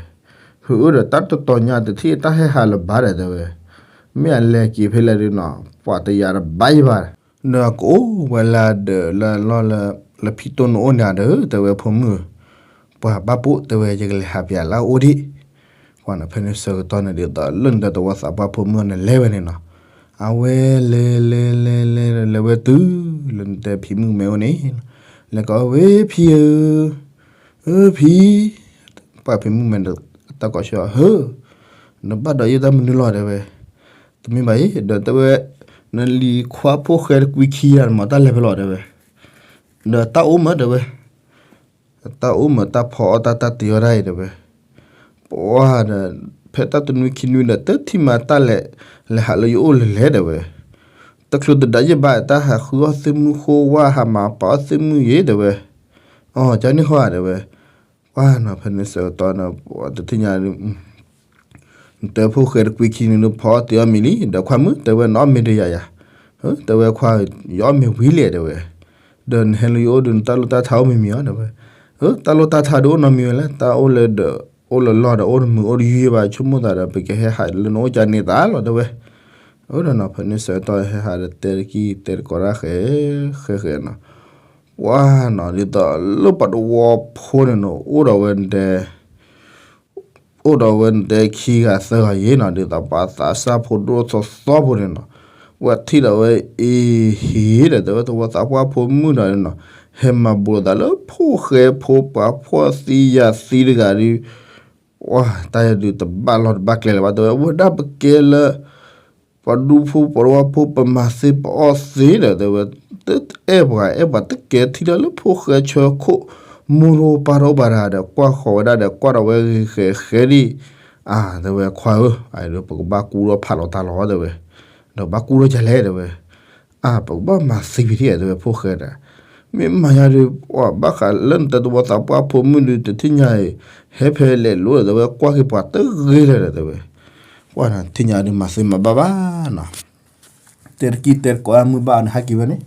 ဟုအၢဒီးတၢ်တတီၤညါတထံၣ် တၢ်ဟဲဟးလၢၤဘၣ်ဒီး တဲဝဲ မ့ၢ်အလဲၤက့ၤဖဲလဲၣ်ဒုးနီၤ ပှၤတယာ်တဘၣ်ယဘၣ် နကိးဝဲလၢဒၢးလၢလီၢ်လၢ လၢဖံတိၢ်နအိၣ်န့ၣ်ဒီး တဲဝဲ ဖိမုၣ်ဧၢ ပှၤဘၣ်ပိာ် တဲဝဲ ယကလဲၤဟးပၠးလၢအအိၣ်ဒံး ပှၢ်နီၤ ဖဲန့ၣ်ဆၢကတီၢ်န့ၣ်ဒ်သိးလၢနတဲသဝီသးပှၢ်ဖိမုၣ်န့ၣ်လဲၤဝဲန့ၣ်နီၤ, အဝဲလဲၤလဲၤလဲၤလဲၤ လဲၤဝဲတုၤလၢနတဲဖံမုၣ်မဲအိၣ်န့ၣ်, လဲၤကိးဝဲဖံဧၢ, ဧၢဖံ, ပှၢ်ဖံမုၣ်မဲဒီး တၢ်ကိးဆၢ ဟၢ နဘၣ်ဒီးယတၢ်မနုၤလီၤတဲဝဲ, တမ့ၢ်ဘၣ်အံၤ ဒီးတဲဝဲ, နလံၤခွါဖိၣ်ဃဲတကွံခံဂၤန့ၣ်မ့ၢ်တၢ်လဲၤဖဲလဲၣ်တဲဝဲ, ဒီးတၢ်အိၣ်မးတဲဝဲ, တၢ်အိၣ်မးတၢ်ဖီအီၣ်တၢ်တၢ်တ့အီၣ်တၢ်အံၤတဲဝဲ, ပှၢ်ဒီး, ဖဲတၢ်တနွံခံနွံဒီး တထံၣ်မးတၢ်လဲၤ, လဲၤဟးလၢယအိၣ်လဲၤလဲၤတဲဝဲ, တချုးတဒါယဘၣ်တၢ်ဟးဃုအီၣ်သ့ၣ်မုၣ်ဃိဝါ ဟးမၤပာ်အီၣ်သ့ၣ်မုၣ်ယဲတဲဝဲ, အီၤ ကန့ၣ်ဃီဧါတဲဝဲ, ပှၢ်နီၤ ဖဲန့ၣ်ဆၢကတီၢ်န့ၣ် ပှၢ်တထံၣ်ညါ နတဲဖိၣ်ဃဲတကွံခံနွံဒီး ဖီအီၣ်တ့အီၣ်မ့ၤလံ, ဒီးခွါမုၣ်တဲဝဲ နအီၣ်မ့ၤဒီးယၤယၤ, တဲဝဲခွါ, ယအီၣ်မ့ၤဝံၤလဲၣ်တဲဝဲ, ဒီးနဟဲလၢယအိၣ်ဒီး နတၢ်လိၣ်တၢ်ထါအိၣ်မ့ၢ်မ့ၢ်အီၤတဲဝဲ, တၢ်လိၣ်တၢ်ထါဒုးအိၣ်နီတမံၤဝဲလဲၣ်, တၢ်အိၣ်လၢဒီး, အိၣ်လၢလီၢ်ဒီး အိၣ်တမုာ်အိၣ်တယုၢ်ဘၣ် ဆိကမိၣ်သးဒီး ပကဟဲဟးလၢနအိၣ်ကန့ၣ်သးလီၤတဲဝဲ, အဒီးနီၤ ဖဲန့ၣ်ဆၢကတီၢ်ဟဲဟးဒီးတဲတကံၢ်တဲတကိးတၢ်ဃဲ, ဃဲဃဲနီၤ, ပှၢ်နီၤ ဒ်သိးလၢပှၤတဝီဖိန့ၣ်နီၤ အိၣ်ဒီးဝဲတဲ အိၣ်ဒီးဝဲနတဲခံဂၤသၢဂၤယဲနီၤ ဒ်သိးပှၤသးစၢ်ဖိဒိၣ်သီသီဖိန့ၣ်နီၤ, ဝဲထံၣ်ဒီးဝဲအ့ဟ့ဒီး တဲဝဲသဝီသးပှၢ်ဖိမုၣ်ဒီးနီၤ, ဟဲမၤဘူးလိာ်သးလၢဖိၣ်ဃဲဖိပှၤဖှီၣ်သံယာ်သံတဂၤဒီး, ပှၢ်တၢ်ယဲဒုးတဘၣ်လီၢ်တဘၣ်ကျဲလၢၤဘၣ် တဲဝဲ ဝဲဒၣ်ပကဲလၢ ပှၤဒူဖိပှၤတဝီဖိ ပမၤသ့ပအီၣ်သ့ဒီး တဲဝဲ, တအဲၣ်ပှၤအဲၣ်ပှၤတကဲထံၣ်လၢလၢဖိၣ်ဃဲဆၢခိၣ်, မိၢ်တအိၣ်ပၢ်တအိၣ်ဘၣ်တဂၤဒီး ကွၢ်ဃီၤဝဲဒၣ်ဒီး ကွၢ်ဒီးဝဲဂ့ၤဃဲးဃဲးဒံး, အါ တဲဝဲခွါဧၢ, အဒီးပကဘၣ်ကူထီၣ်ဖးလီၤတၢ်လီၤတဲဝဲ, ဒီးဘၣ်ကူထီၣ်ကလဲၣ်တဲဝဲ, အါ ပကဘၣ်မၤသ့ဖံးထံၣ်တဲဝဲ ဖိၣ်ဃဲဒီး, မ့ၢ်မၤညါဒီး ပှၤဘၣ်ဃးလၢနတဲသဝီသးပှၢ်ဖိမုၣ်ဒီး တထံၣ်ညါအံၤ, ဟဲဖဲလဲၣ်လိၤဒီး တဲဝဲကွၢ်က့ၤပှၤတဂ့ၤလၢၤဒီး တဲဝဲ, ပှၢ်နၤ တထံၣ်ညါဒီးမၤသ့မၤဘၣ်ဘၣ်နီၤ, တဲတကံၢ်တဲတကိးအမုၢ်ဘၣ်န့ၣ် ဟးက့ၤဝဲန့ၣ်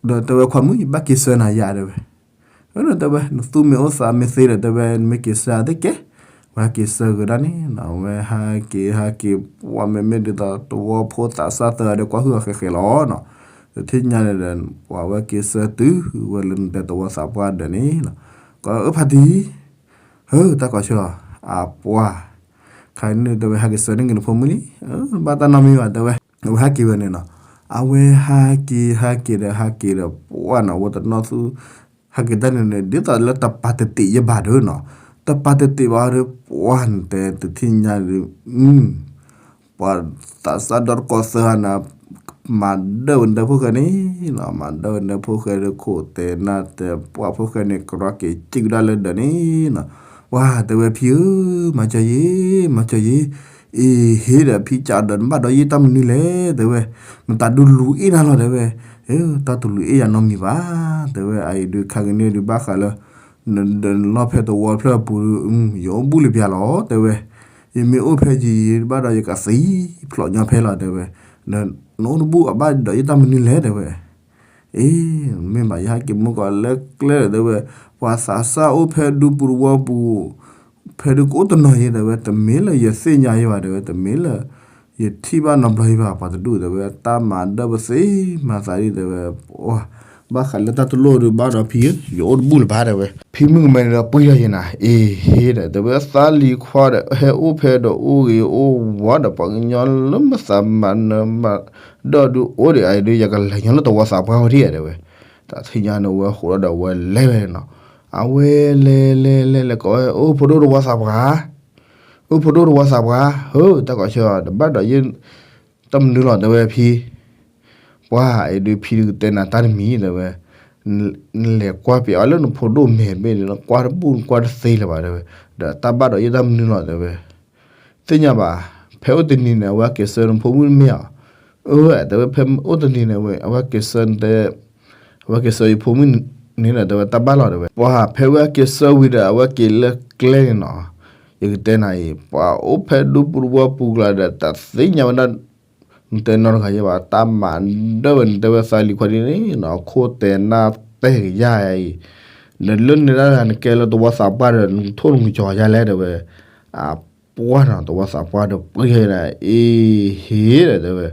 ဒီးတဲဝဲခွါမုၣ် ယဘၣ်က့ၤဆၢနၤယၤတဲဝဲ, ဒီးတဲဝဲ နသူၣ်မ့ၢ်အိၣ်သးမ့ၢ်သ့ဒီး တဲဝဲ နမ့ၢ်က့ၤဆၢသ့ကဲ, ဝဲဟဲက့ၤဆၢကဒါန့ၣ်နီၤ, ဝဲဟးက့ၤဟးက့ၤ ပှၢ်မ့မ့ၢ်ဒ်သိးသဝီဖိသးစၢ်သၢဂၤဒီး ကွၢ်ဟုၣ်အီၤဃဲးဃဲးလီၤနီၤ, တထံၣ်ညါန့ၣ်ဒီး ပှၤဝဲက့ၤဆၢတုၤဝဲလၢနတဲသဝီသးပှၢ်ဒီးန့ၣ်နီၤ, ကီးအၢဖးတံၢ် ဧၢ တၢ်ကီးဆၢ, အပှၢ်, ခါန့ၣ်တဲဝဲ ဟဲက့ၤဆၢန့ၢ်က့ၤနဖိမုၣ်လံ, ဘၣ်တၢ်နီတမံၤဘၣ်တဲဝဲ, အဝဲဟဲက့ၤဝဲန့ၣ်နီၤ, အဝဲဟးက့ၤဟးက့ၤဒီးဟးက့ၤဒီး ပှၢ်နီၤ ဝဲတနီၣ်သူ ဟဲက့ၤတၢ်န့ၣ်န့ၣ် ဒ်သိးလၢတပာ်တတံးယဘၣ်ဒီးနီၤ, တပာ်တတံးဘၣ်ဒီး ပှၢ်နတဲတထံၣ်ညါဒီး ပှၤသးစၢ်ဒီတကိးသၢဂၤန့ၣ် မၤဒၢဝဲနတဲဖိၣ်ဃဲန့ၣ်နီၤ, မၤဒၢဝဲနတဲဖိၣ်ဃဲဒီး ခိၣ်တဲနၢ်တဲပှၢ်ဖိၣ်ဃဲန့ၣ် ကြၢးက့ၤစံၣ်ကဒါလၢဒၢးန့ၣ်နီၤ, ပှၢ်တဲဝဲဖံဧၢ, မၤစၢၤယ့, မၤစၢၤယ့, အ့ဟ့ဒီး ဖံကးဒီး နဘၣ်ဒီးယတၢ်မနုၤလဲၣ်တဲဝဲ, နတၢ်ဒုးလူၤအ့ၣ်နၤလီၤတဲဝဲ, တၢ်တလူၤအ့ၣ်ယၤနီတမံၤဘၣ်, တဲဝဲ အအံၤဒုးခါကန့ၣ်ဒုးဘၣ်ဃးလၢ နလီၢ်ဖဲသဝီဖျၢၣ်အပူၤဒီး ယအိၣ်ဘူးလၢပျၢၤလီၤတဲဝဲ, ယမ့ၢ်အိၣ်ဖဲယံၤယံၤဘၣ်ဒီး ယကသံဖျိးညီဖဲလီၤတဲဝဲ, နအိၣ်တဘူးအဘၣ်ဒီးယတၢ်မနုၤလဲၣ်တဲဝဲ, အ့ မ့ၢ်ဘၣ်ယဟဲက့ၤမုၢ်ကီးလၢကျဲဒီးတဲဝဲ, ပှၤသးစၢ်အိၣ်ဖဲဒူပူၤသဝီပူၤ ဖဲဒုးကအိၣ်တနီၤယဲတဲဝဲ, တမ့ၢ်လၢယသ့ၣ်ညါယဘၣ်တဲဝဲ, တမ့ၢ်လၢ ယထံၣ်ဘၣ်နီတဘျီယဘၣ် ပှၤတဒူၣ်တဲဝဲ, တၢ်မၤဒၢပသ့မၤသးဒ်တဲဝဲ, ဘၣ်ဃးလၢတၢ်တလိၣ်ဒုးဘၣ်ဒီးဖံဧၢ, ယအိၣ်တဘူးလၢၤဘၣ်တဲဝဲ, ဖံမုၣ်ကမဲန့ၣ်ဒီးပှံၢ်ထီၣ်ယဲနၤ, အ့ဟ့ဒီး တဲဝဲသးလံၤခွါဒီး ဟဲအိၣ်ဖဲဒီးအိၣ်ဂ့ၤအိၣ်ဝါဒီး ပှၤကညီလၢမၤသးမၤနၢၤမၤဒၢဒုးအိၣ်ဒံးအံၤဒုး ယကလဲၤညီလၢသဝီသးပှၢ်ဝဲဒၣ်တဲဝဲ, တၢ်သ့ၣ်ညါန့ၣ်ဝဲဃိးဒီးဝဲလဲၤဝဲနီၤ, အဝဲလဲၤလဲၤလဲၤလဲၤကိးဝဲ အိၣ်ဖိဒိၣ်သဝီသးပှၢ် အိၣ်ဖိဒိၣ်သဝီသးပှၢ်ဧၢ, တၢ်ကီးဆၢ တဘၣ်ဒီးယ တၢ်မနုၤလီၤတဲဝဲဖံ, ပှၢ်အံၤဒုးဖံဒုးကတဲနၤတၢ်တမံၤတဲဝဲ, နလဲၤကွၢ်ပျးအီၤလၢနဖိဒိၣ်မဲာ်ဘ့ၣ်န့ၣ် နကွၢ်တဘူးနကွၢ်တသ့လၢၤဘၣ်တဲဝဲ, ဒီးတၢ်ဘၣ်ဒီးယတၢ်မနုၤလီၤတဲဝဲ, သ့ၣ်ညါဘၣ်, ဖဲအိၣ်တနံၤန့ၣ် အဝဲက့ၤဆၢနဖိမုၣ်မ့ၢ်ဧါ, အၢ တဲဝဲ ဖဲအိၣ်တနံၤန့ၣ် အဝဲက့ၤဆၢနတဲ အဝဲက့ၤဆၢယဖိမုၣ်န့ၣ်ဒီး တဲဝဲတၢ်ဘၣ်လီၤတဲဝဲ, ပှၤဖဲဝဲက့ၤဆၢဝံၤဒီး အဝဲက့ၤလၢကျဲန့ၣ်နီၤ, ယကတဲနၤအံၤ ပှၤအိၣ်ဖဲဒူပူၤသဝီပူၤကျါဒီး တၢ်သ့ၣ်ညါဝဲဒၣ် နတဲနီတဂၤယဲဘၣ် တၢ်မၤဒၢဝဲန့ၣ် တဲဝဲသးလံၤခွါဒ်န့ၣ်နီၤ ခိၣ်တဲနၢ်တဲကယၤအံၤ, နလၢန့ၣ်ဒၣ်နကဲလၢသဝီသးပှၢ်ဒီး နကထိၣ်နကစီၤယါလဲၣ်တဲဝဲ, အပှၢ်နီၤ သဝီသးပှၢ်ဒီးပှ့ၤဒီး အ့ဟ့ဒီးတဲဝဲ,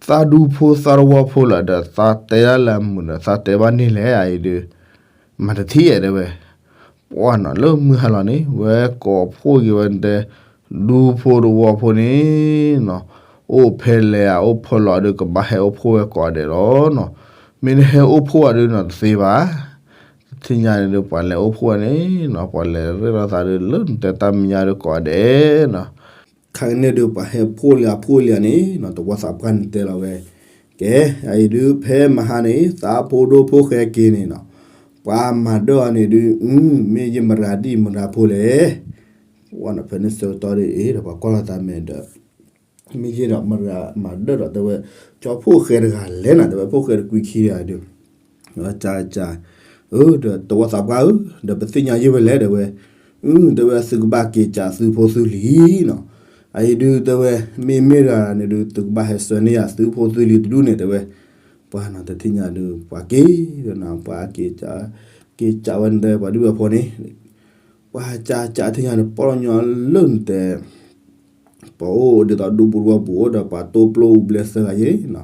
သးဒူဖိသးသဝီဖိလီၤဒီး သးတဲဒၣ်လၢအမုာ်ဒီး သးတဲဘၣ်န့ၣ်လဲၣ်အံၤဒီး မၤတထံၣ်ဧါတဲဝဲ, ပှၢ်နီၤ လၢမုၢ်ဟါလီၤန့ၣ် ဝဲကိးဖှိၣ်က့ၤဝဲတဲ ဒူဖိသဝီဖိန့ၣ်နီၤ, အိၣ်ဖဲလဲၣ်ဧါ အိၣ်ဖဲလဲၣ်ဒီး ကဘၣ်ဟဲအိၣ်ဖှိၣ်ဝဲကိးဂၤဒဲးလီၤနီၤ, မ့ၢ်နဟဲအိၣ်ဖှိၣ်ဝဲဒီးနီၤ တသ့ဘၣ် ထံၣ်ညါန့ၣ်ဒုး ပှၤလဲၤအိၣ်ဖှိၣ်န့ၣ်နီၤ, ပှၤလဲၤရ့လိာ်သးဒုး လၢနတဲတၢ်မဲာ်ညါဒုးကိးဂၤဒဲးနီၤ. ခါကန့ၣ်ဒုး ပှၤဟဲဖှိၣ်လံအဖှိၣ်လံန့ၣ်နီၤ, သဝီသးပှၢ်န့ၣ်တဲလီၤဝဲ, ကဲ, အအံၤဒုး ဖဲမဟါန့ၣ် သးဖိဒိၣ်ဖိၣ်ဃဲက့ၤန့ၣ်နီၤ, ပှၤမၤဒၢၣ်အီၤန့ၣ်ဒုး မ့ၢ်ယမတၤဒ်မတၤဖိလဲၣ်. ဝဲနီၤ ဖဲန့ၣ်ဆၢကတီၢ်ဒုး အ့ဒီးပှၤကွၢ်လိာ်သးမဲာ်ဒီး မ့ၢ်ယဲဒီးမတၤမၤဒၢၣ်ဒီး တဲဝဲ, ကၠီဖိၣ်ဃဲတဂၤလဲၣ်နီၤ, တဲဝဲ ဖိၣ်ဃဲတကွံခံတဂၤဒုး ကၠါကၠါ, အၢ ဒီးသဝီသးပှၢ်ဧၢ, ဒီးပသ့ၣ်ညါယဲၢ်ဝဲလဲၣ် တဲဝဲ, အၢ တဲဝဲ သုကဘၣ်က့ၤကးသုဖိသုလံၤနီၤ. အအံၤဒုး တဲဝဲ မ့မ့ၢ်တဂၤန့ၣ်ဒုး သုကဘၣ်ဟဲဆှၢန့ၢ်ယၤသုဖိသုလံၤတဒူၣ်န့ၣ် တဲဝဲ. ပှၤနီၤတထံၣ်ညါဒုး ပှၤက့ၤဒီးနီၤ, ပှၤက့ၤကး, က့ၤကးဝဲန့ၣ် တဲပှၤဒုၣ်ပှၤဖိန့ၣ် ပှၤကးကးထံၣ်ညါန့ၣ် ပီၣ်လီၤညီလၢနတဲ ပှၤအိၣ်ဒ်သိးဒူပူၤတဝီပူၤအိၣ်ဒီး ပှၤတိပျိအူဘျဲသၢဂၤယဲနီၤ,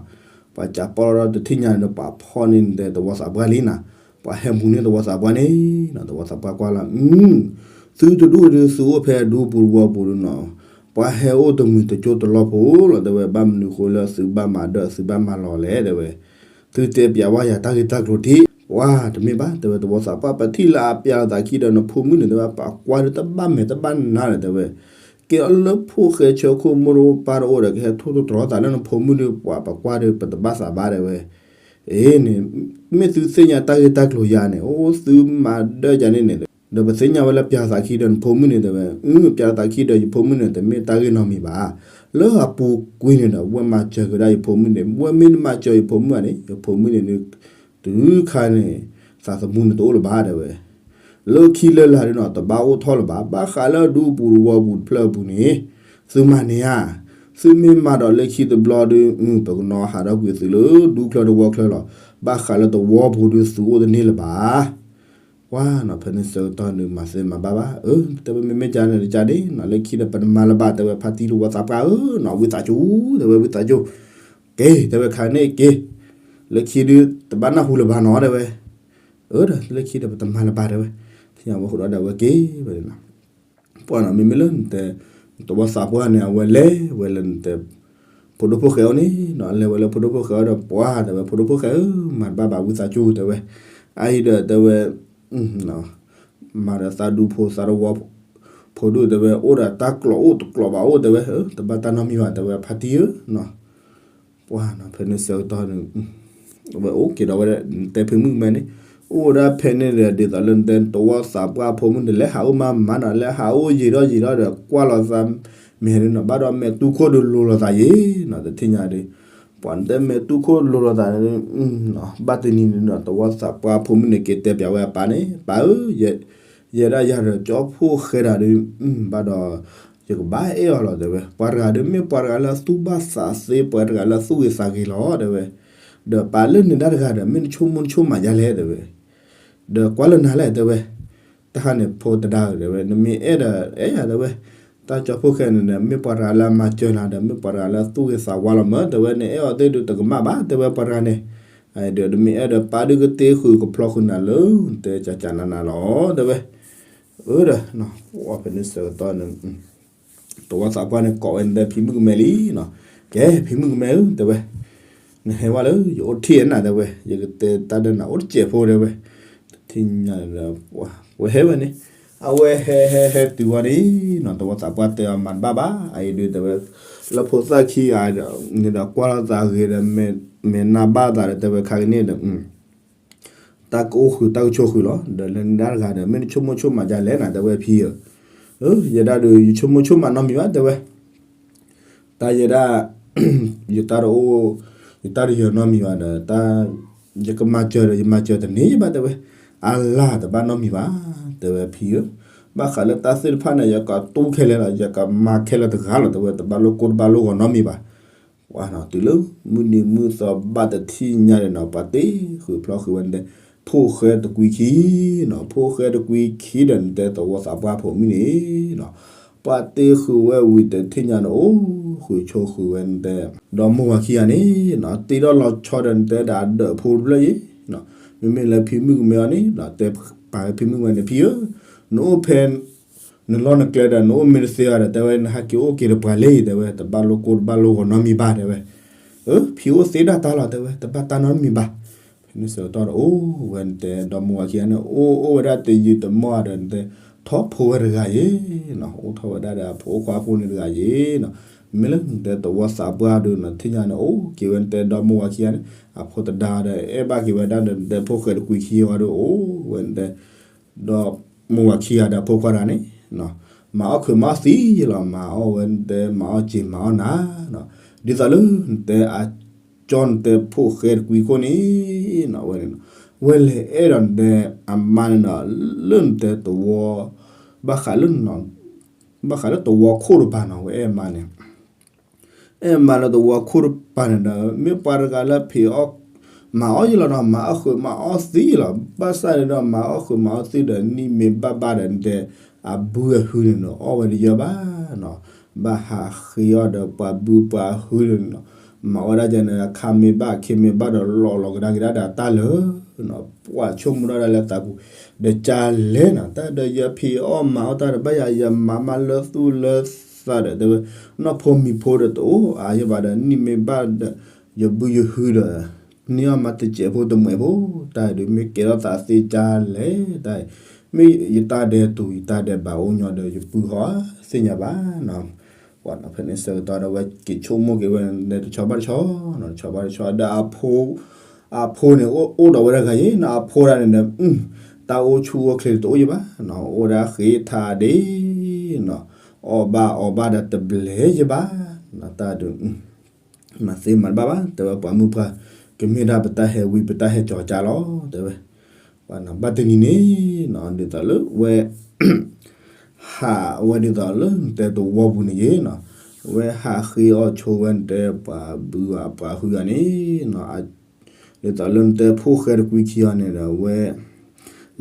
ပှၤကးပီၣ်လီၤဒီးတထံၣ်ညါန့ၣ် ပှၤဖီၣ်န့ၢ်နတဲသဝီသးပှၢ်လံနီၤ, ပှၤဟဲမူန့ၢ်သဝီသးပှၢ်န့ၣ်နီၤ, သဝီသးပှၢ်ကွၢ်လီၤ, အၢ သုတဒူၣ်ဒုး သုအိၣ်ဖဲဒူပူၤတဝီပူၤဒုးနီၤ, ပှၤဟဲအိၣ်တမှံၤတကၠိတလီၢ်ဖိလီၤ တဲဝဲ, ဘၣ်မနုၤဃိလၢသုဘၣ်မၤဒၢၣ်သုဘၣ်မၤလီၤလဲၣ် တဲဝဲ. သုတဲပျးဝဲယၤတၢ်ဂ့ၢ်တၢ်ကျိၤထံး, ပှၤတမ့ၢ်ဘၣ် တဲဝဲ, သဝီသးပှၢ် ပထံၣ်လၢအပျးလီၤသးခံဒီးနဖိမုၣ်န့ၣ် တဲဝဲ ပှၤကွၢ်ဒုးတဘၣ်မဲာ်တဘၣ်နါန့ၣ် တဲဝဲ, ကဲအီၤလၢဖိၣ်ဃဲဆၢခိၣ်မိၢ်တအိၣ်ပၢ်တအိၣ်ဒီး ကဟဲထိၣ်သတြီၤသးလၢနဖိမုၣ်ဒုး ပှၤပကွၢ်ဒုး ပတဘၣ်သးဘၣ် တဲဝဲ. အ့န့ၣ် မ့ၢ်သုသ့ၣ်ညါတၢ်ဂ့ၢ်တၢ်ကျိၤယၤန့ၣ် အိၣ်သုမၤဒၢၣ်ယၤန့ၣ်န့ၣ် ဒီးပသ့ၣ်ညါဝဲလၢပျးလီၤသးခံဒီးနဖိမုၣ်န့ၣ် တဲဝဲ, အၢ ပျးလီၤသးခံဒီးယဖိမုၣ်န့ၣ် တမ့ၢ်တၢ်ဂ့ၢ်နီတမံၤဘၣ်. လၢအပူၤကွံာ်န့ၣ်ဒီး ဝဲမၤစၢၤကဒါယဖိမုၣ်န့ၣ်, ဝဲမ့ၢ်တမၤစၢၤယဖိမုၣ်ဘၣ်န့ၣ် ယဖိမုၣ်န့ၣ်ဒုး တုၤခါန့ၣ် သးသမူန့ၣ်တအိၣ်လၢၤဘၣ် တဲဝဲ. လၢခံလၢလာ်ဒုးနီၤ တဘၣ်အိၣ်ထီၣ်လၢၤဘၣ်, ဘၣ်ဃးလၢဒူပူၤတဝီပူၤတဖျၢၣ်အပူၤန့ၣ် သုမၤန့ၢ်ဧါ, သုမ့ၢ်မၤဒီးလၢခံတဘျီဒုး ပကနီၤဟးထီၣ်ကွံာ်သုလၢဒူချၢတဝီချၢလီၤ, ဘၣ်ဃးလၢသဝီပူၤဒုးသုအိၣ်တန့ၢ်လၢၤဘၣ်. ပှၤနီၤ ဖဲန့ၣ်ဆၢကတီၢ်န့ၣ် မၤသ့မၤဘၣ်ဘၣ်, အၢ တဲဝဲ မ့မ့ၢ်ကန့ၣ်တကန့ၣ်နီၤ, လၢခံဒီးပတမၤလၢၤဘၣ် တဲဝဲ, ဖါတံၢ်သဝီသးပှၢ်ဧၢနီၤ, ဝံသးစူၤ တဲဝဲ, ဝံသးစူၤ က့ၤ တဲဝဲ ခါန့ၣ်က့ၤ, လၢခံဒုး တဘၣ်နၢ်ဟူလၢၤဘၣ်နီၤ တဲဝဲ, အၢ ဒီးလၢခံဒီးပတမၤလၢၤဘၣ် တဲဝဲ, ထံၣ်ညါဝဲဃုာ်ဒီး ဒီးဝဲက့ၤဝဲန့ၣ်နီၤ. ပှၤနီၤ မ့မ့ၢ်လၢနတဲ သဝီသးပှၢ်န့ၣ် အဝဲလဲၤဝဲလၢနတဲ ဖိဒိၣ်ဖိၣ်ဃဲအအိၣ်န့ၣ်နီၤ, လဲၤဝဲလၢဖိဒိၣ်ဖိၣ်ဃဲအအိၣ်ဒီး ပှၤ တဲဝဲ ဖိဒိၣ်ဖိၣ်ဃဲဧၢ, မၤတဘၣ်ဘၣ် ဝံသးစူၤ တဲဝဲ, အအံၤဒီးတဲဝဲ မၤဒီးသးဒူဖိသးတဝီဖိဒုး တဲဝဲ အိၣ်ဒီးတၢ်ကျိၤအိၣ်တကျိၤဘၣ်အိၣ် တဲဝဲ, တဘၣ်တၢ်နီတမံၤဘၣ် တဲဝဲ ဖါတံၢ်ဧၢနီၤ. ပှၤနီၤ ဖဲန့ၣ်ဆၢကတီၢ်န့ၣ် အဝဲအိၣ်က့ၤဒီးဝဲ နတဲဖံမုၣ်ကမဲန့ၣ်, အိၣ်ဝဲဒၣ်ဖဲန့ၣ်ဒီး ဒ်သိးလၢနတဲသဝီသးပှၢ်ဖိမုၣ်န့ၣ် လဲၤဟးအိၣ်မးမးနီၤ, လဲၤဟးအိၣ်ယံာ်ထီၣ်ယံာ်ထီၣ်ဒီး ကွၢ်လိာ်သးမဲာ်ဒုးနီၤ, ဘၣ်ဒီးမဲာ်တူၢ်ခိၣ်ဒုးလိၤလိာ်သးယံာ်နီၤ, တထံၣ်ညါဒုး ပှၤနတဲမဲာ်တူၢ်ခိၣ်လိၤလိာ်သးန့ၣ် ဘၣ်တနံၤန့ၣ်နီၤ သဝီသးပှၢ်ဖိမုၣ်န့ၣ် က့ၤတဲပျးဝဲအပၢ်န့ၣ်, ပၢ်ဧၢ, ယဲဒၣ်ယၤဒီးကၠီဖိၣ်ဃဲတဂၤဒုး ဘၣ်ဒီး ယကဘၣ်အဲၣ်အီၤလီၤ တဲဝဲ, ပှၤတဂၤဒုး မ့ၢ်ပှၤတဂၤလၢအသူၣ်ဘၣ်သးသ့ ပှၤတဂၤလၢအသူၣ်ဂ့ၤသးဂ့ၤလီၤ တဲဝဲ, ဒီးပာ်လၢနၤတၢ်တဂၤဒီး မ့ၢ်နဆိကမိၣ်နဆိကမးယါလဲၣ် တဲဝဲ, ဒီးကွၢ်လၢနၤလဲၣ် တဲဝဲ, တၢ်ဟါန့ၣ်ဖိတဒါဧၢ တဲဝဲ, နမ့ၢ်အဲၣ်ဒီးအဲၣ်ယၤ တဲဝဲ, တၢ်ကၠီဖိၣ်ဃဲန့ၣ်ဒီး မ့ၢ်ပှၤတဂၤလၢအမၤစၢၤနၤဒီး မ့ၢ်ပှၤတဂၤလၢအသူၣ်ဂ့ၤသးဝါလီၤမး တဲဝဲ, နအဲၣ်အီၤသ့ၣ်ဒုးတကမၣ်ဘၣ် တဲဝဲ ပှၤတဂၤန့ၣ်, ဒီးနမ့ၢ်အဲၣ်ဒီးပာ်ဒုးကတ့ဃုာ်ကဖျီဃုာ်နၤလၢ နတဲကၠးကၠးနးနးလီၤ တဲဝဲ, အၢဒီး ဖဲန့ၣ်ဆၢကတီၢ်န့ၣ် သဝီသးပှၢ်န့ၣ်ကိးဝဲနတဲဖံမုၣ်ကမဲလံနီၤ, ကဲ ဖံမုၣ်ကမဲဧၢ တဲဝဲ, နဟဲဝဲလၢယအိၣ်တထံၣ်နၤ တဲဝဲ, ယကတဲတၢ်ဒီးနၤအိၣ်တစဲးဖိ တဲဝဲ, တထံၣ်ညါဒီး ဝဲဟဲဝဲန့ၣ်, အဝဲဟဲဟဲဟဲတုၤဝဲန့ၣ်နီၤ သဝီသးပှၢ်တဲအီၤမၤတဘၣ်ဘၣ် အအံၤဒုး တဲဝဲ, လၢဖိသၣ်ခံဂၤန့ၣ်ဒီးကွၢ်လိာ်သးဂ့ၤဒီး မဲာ်နါဘၣ်သးဒီး တဲဝဲ ခါကန့ၣ်ဒီး တၢ်ကအိၣ်ဃုာ်တၢ်ကဆိၣ်ဃုာ်လီၤ, ဒီးလၢနၤတဂၤဒီး မ့ၢ်နဆိကမိၣ်ဆိကမးဒ်လဲၣ်နၤ တဲဝဲဖံဧၢ, ယဲဒၣ်ဒီး ယဆိကမိၣ်ဆိကမးနီတမံၤဘၣ် တဲဝဲ, တၢ်ယဲဒၣ် ယတၢ်တအိၣ် ယတၢ်တယၢၤနီတမံၤဘၣ်ဒီး တၢ် ယကမၤစၢၤဒီး ယမၤစၢၤတန့ၢ်ဘၣ် တဲဝဲ, အလၢ်တဘၣ်နီတမံၤဘၣ် တဲဝဲဖံဧၢ, ဘၣ်ဃးလၢတၢ်သ့ၣ်တဖၣ်န့ၣ် ယကတူၢ်ခဲလၢာ်လီၤ, ယကမၤခဲလၢာ်တဂၤလီၤ တဲဝဲ, တဘၣ်လိၣ်ကိၢ်တဘၣ်လိၣ်ဂီၤနီတမံၤဘၣ် ပှၤနီၤ တုၤလၢမုၢ်နံၤမုၢ်သီဘၣ်တထံၣ်ညါန့ၣ်နီၤ ပှၤတ့ဃုာ်ဖျီဃုာ်ဝဲန့ၣ် ဖိၣ်ဃဲတကွံခံနီၤ, ဖိၣ်ဃဲတကွံခံဒီးနတဲသဝီသးပှၢ်ဖိမုၣ်န့ၣ်နီၤ, ပှၤတ့ဃုာ်ဝဲဝံၤတထံၣ်ညါန့ၣ် အိၣ်ဃုာ်ဆိးဃုာ်ဝဲန့ၣ်တဲ, ဒီမိၢ်ဝၤခံဂၤန့ၣ်နီၤ တ့ထီၣ်လီၤဆီဒီးနတဲဒၣ်အဒၢးဖိတဖျၢၣ်အံၤနီၤ, မ့မ့ၢ်လၢဖံမုၣ်ကမဲအီၤန့ၣ်နီၤ တဲပာ်ဝဲဖံမုၣ်ကမဲန့ၣ် ဖံဧၢ, နအိၣ်ဖဲ နလီၢ်နကျဲဒီးနအိၣ်မ့ၢ်တသ့ဘၣ်ဒီး တဲဝဲ နဟဲက့ၤအိၣ်က့ၤဒီးပှၤလၢအံၤ တဲဝဲ တဘၣ်လိၣ်ကိၢ်တဘၣ်လိၣ်ဂီၤနီတမံၤဘၣ် တဲဝဲ, အၢ ဖံအိၣ်သ့ဒၣ်တၢ်လီၤ တဲဝဲ တဘၣ်တၢ်နီတမံၤဘၣ်, ဖဲ နဆၢကတီၢ်ဒီးအိၣ်ဝဲနတဲ ဒီမါဝၤခံဂၤန့ၣ် အိၣ်အိၣ်ဝဲဒၣ်တယံာ်တမီၢ်ဒီးနတဲ ထီၣ်ဖိဝဲတဂၤယ့ၤနီၤ, အိၣ်ထီၣ်ဝဲဒၣ်ဒီးအဖိခွါဖိန့ၣ်တဂၤယ့ၤနီၤ, မ့ၢ်လၢနတဲသဝီသးပှၢ်ဒုးနီၤ ထံၣ်ညါန့ၣ် အိၣ်က့ၤဝဲနတဲဒီမါဝၤခံဂၤန့ၣ် အဖိတဒါဒီး အဲၣ်ဘၣ်က့ၤဝဲဒၣ်ဒီးနတဲဖိၣ်ဃဲတကွံခံဂၤဒီး အိၣ်ဝဲနတဲ ဒီမါဝၤခံဂၤဒီးဖိခွါတဂၤန့ၣ် မၤအီၣ်ခုးမၤအီၣ်သံယ့ၤလီၤ, မၤအီၣ်ဝဲနတဲ မၤအီၣ်စ့ၤမၤအီၣ်နၤနီၤ, ဒ်သိးလၢနတဲအကၠီနတဲဖိၣ်ဃဲတကွံခိၣ်န့ၣ် ဝဲန့ၣ်နီၤ ဝဲလဲၤအဲၣ်ဒိးနတဲအမါန့ၣ်နီၤ လၢနတဲသဝီ ဘၣ်ဃးလၢ ဘၣ်ဃးလၢသဝီခိၣ်တပၤနီၤ ဝဲအဲၣ်မါန့ၣ် အဲၣ်မါလၢသဝီခိၣ်တပၤန့ၣ်ဒီး မ့ၢ်ပှၤတဂၤလၢဖံးအီၣ် မၤအီၣ်ယ့ၤလီၤနီၤ, မၤအီၣ်ဃုာ်မၤအီၣ်သံယ့ၤလီၤ, ဘၣ်ဆၣ်န့ၣ်ဒီး မၤအီၣ်ဃုာ်မၤအီၣ်သံဒီး နံၣ်မ့ၢ်ဘၣ်ဘၣ်ဒီး နတဲ အဘုအဟုန့ၣ်နီၤ အီၣ်ဝဲတယၢဘၣ်နီၤ, ဘၣ်ဟးဃ့အီၣ်ဒီးပှၤဘုပှၤဟုန့ၣ်နီၤ, မၤဝဲဒၣ်ကဲန့ၣ် ခါမ့ၢ်ဘၣ်ခ့မ့ၢ်ဘၣ်ဒီး လီၤလီၤကဒါက့ၤဒၣ်ဒီးတၢ်လၢ ပှၤဆိကမိၣ်ဒၣ်ဒၣ်လၢသးပူၤ ဒီးကလဲၣ်နီၤ, တၢ်ဒီးယဖံးအီၣ်မၤအီၣ်တၢ်ဒီး ဘၣ်ယၤယမၤမးလၢသူၣ်လၢသးဒီး တဲဝဲ နီၢ်ဖိမံၤဖိဒီးတအိၣ်အါယဘၣ်ဒီး နံၣ်မ့ၢ်ဘၣ်ဒီး ယဘုယဟုဒီး န့ၢ်အီၣ်မးတစဲးဖိတမှဲးဖိ, တၢ်ဒုးမ့ၢ်ကဲထီၣ်သးသ့ကလဲၣ်, တၢ် မ့ၢ်ယတၢ်ဒဲးတူၤ ယတၢ်ဒဲးဘးအိၣ်ညီဒီး ယပုၢ်ဃီသ့ၣ်ညါဘၣ်နီၤ, ပှၤနီၤ ဖဲန့ၣ်ဆၢကတီၢ်ဒီး ဝဲက့ၤဆိကမိၣ်က့ၤဝဲ တဆီဘၣ်တဆီနီၤ, တဆီဘၣ်တဆီဒီး အဖိ အဖိန့ၣ် အိၣ်ဒီးဝဲတဂၤယ့ၤနီၤ, အဖိဒၣ်န့ၣ်ဒီး တၢ်အိၣ်ဆူၣ်အိၣ်ချ့တအိၣ်ယဘၣ်နီၤ, အိၣ်ဒၣ်ဃ့ထါဒ့နီၤ, အီၣ်ဘၣ်အီဘၣ်ဒီးတဘျဲယဘၣ်, တၢ်ဒုး မၤသ့မၤတဘၣ်ဘၣ်, တဲဝဲပှၤမုၣ်ပှၢ် ကမ့ၢ်ဒၣ်ပတၢ်ဟဲဝံပတၢ်ဟဲကၠီၤကၢ်လီၤ, တဲဝဲ ဘၣ်တနံၤန့ၣ်နီၤ ဒ်သိးလၢဝဲ ဟးဝဲဒ်သိးလၢနတဲသဝီပူၤန့ၣ်ယ့ၤနီၤ, ဝဲဟးဃ့အီၣ်ဆိဝဲနတဲပှၤဘုပှၤဟုဂၤန့ၣ်နီၤ, ဒ်သိးလၢနတဲဖိၣ်ဃဲတကွံခံဂၤန့ၣ်ဒီး ဝဲ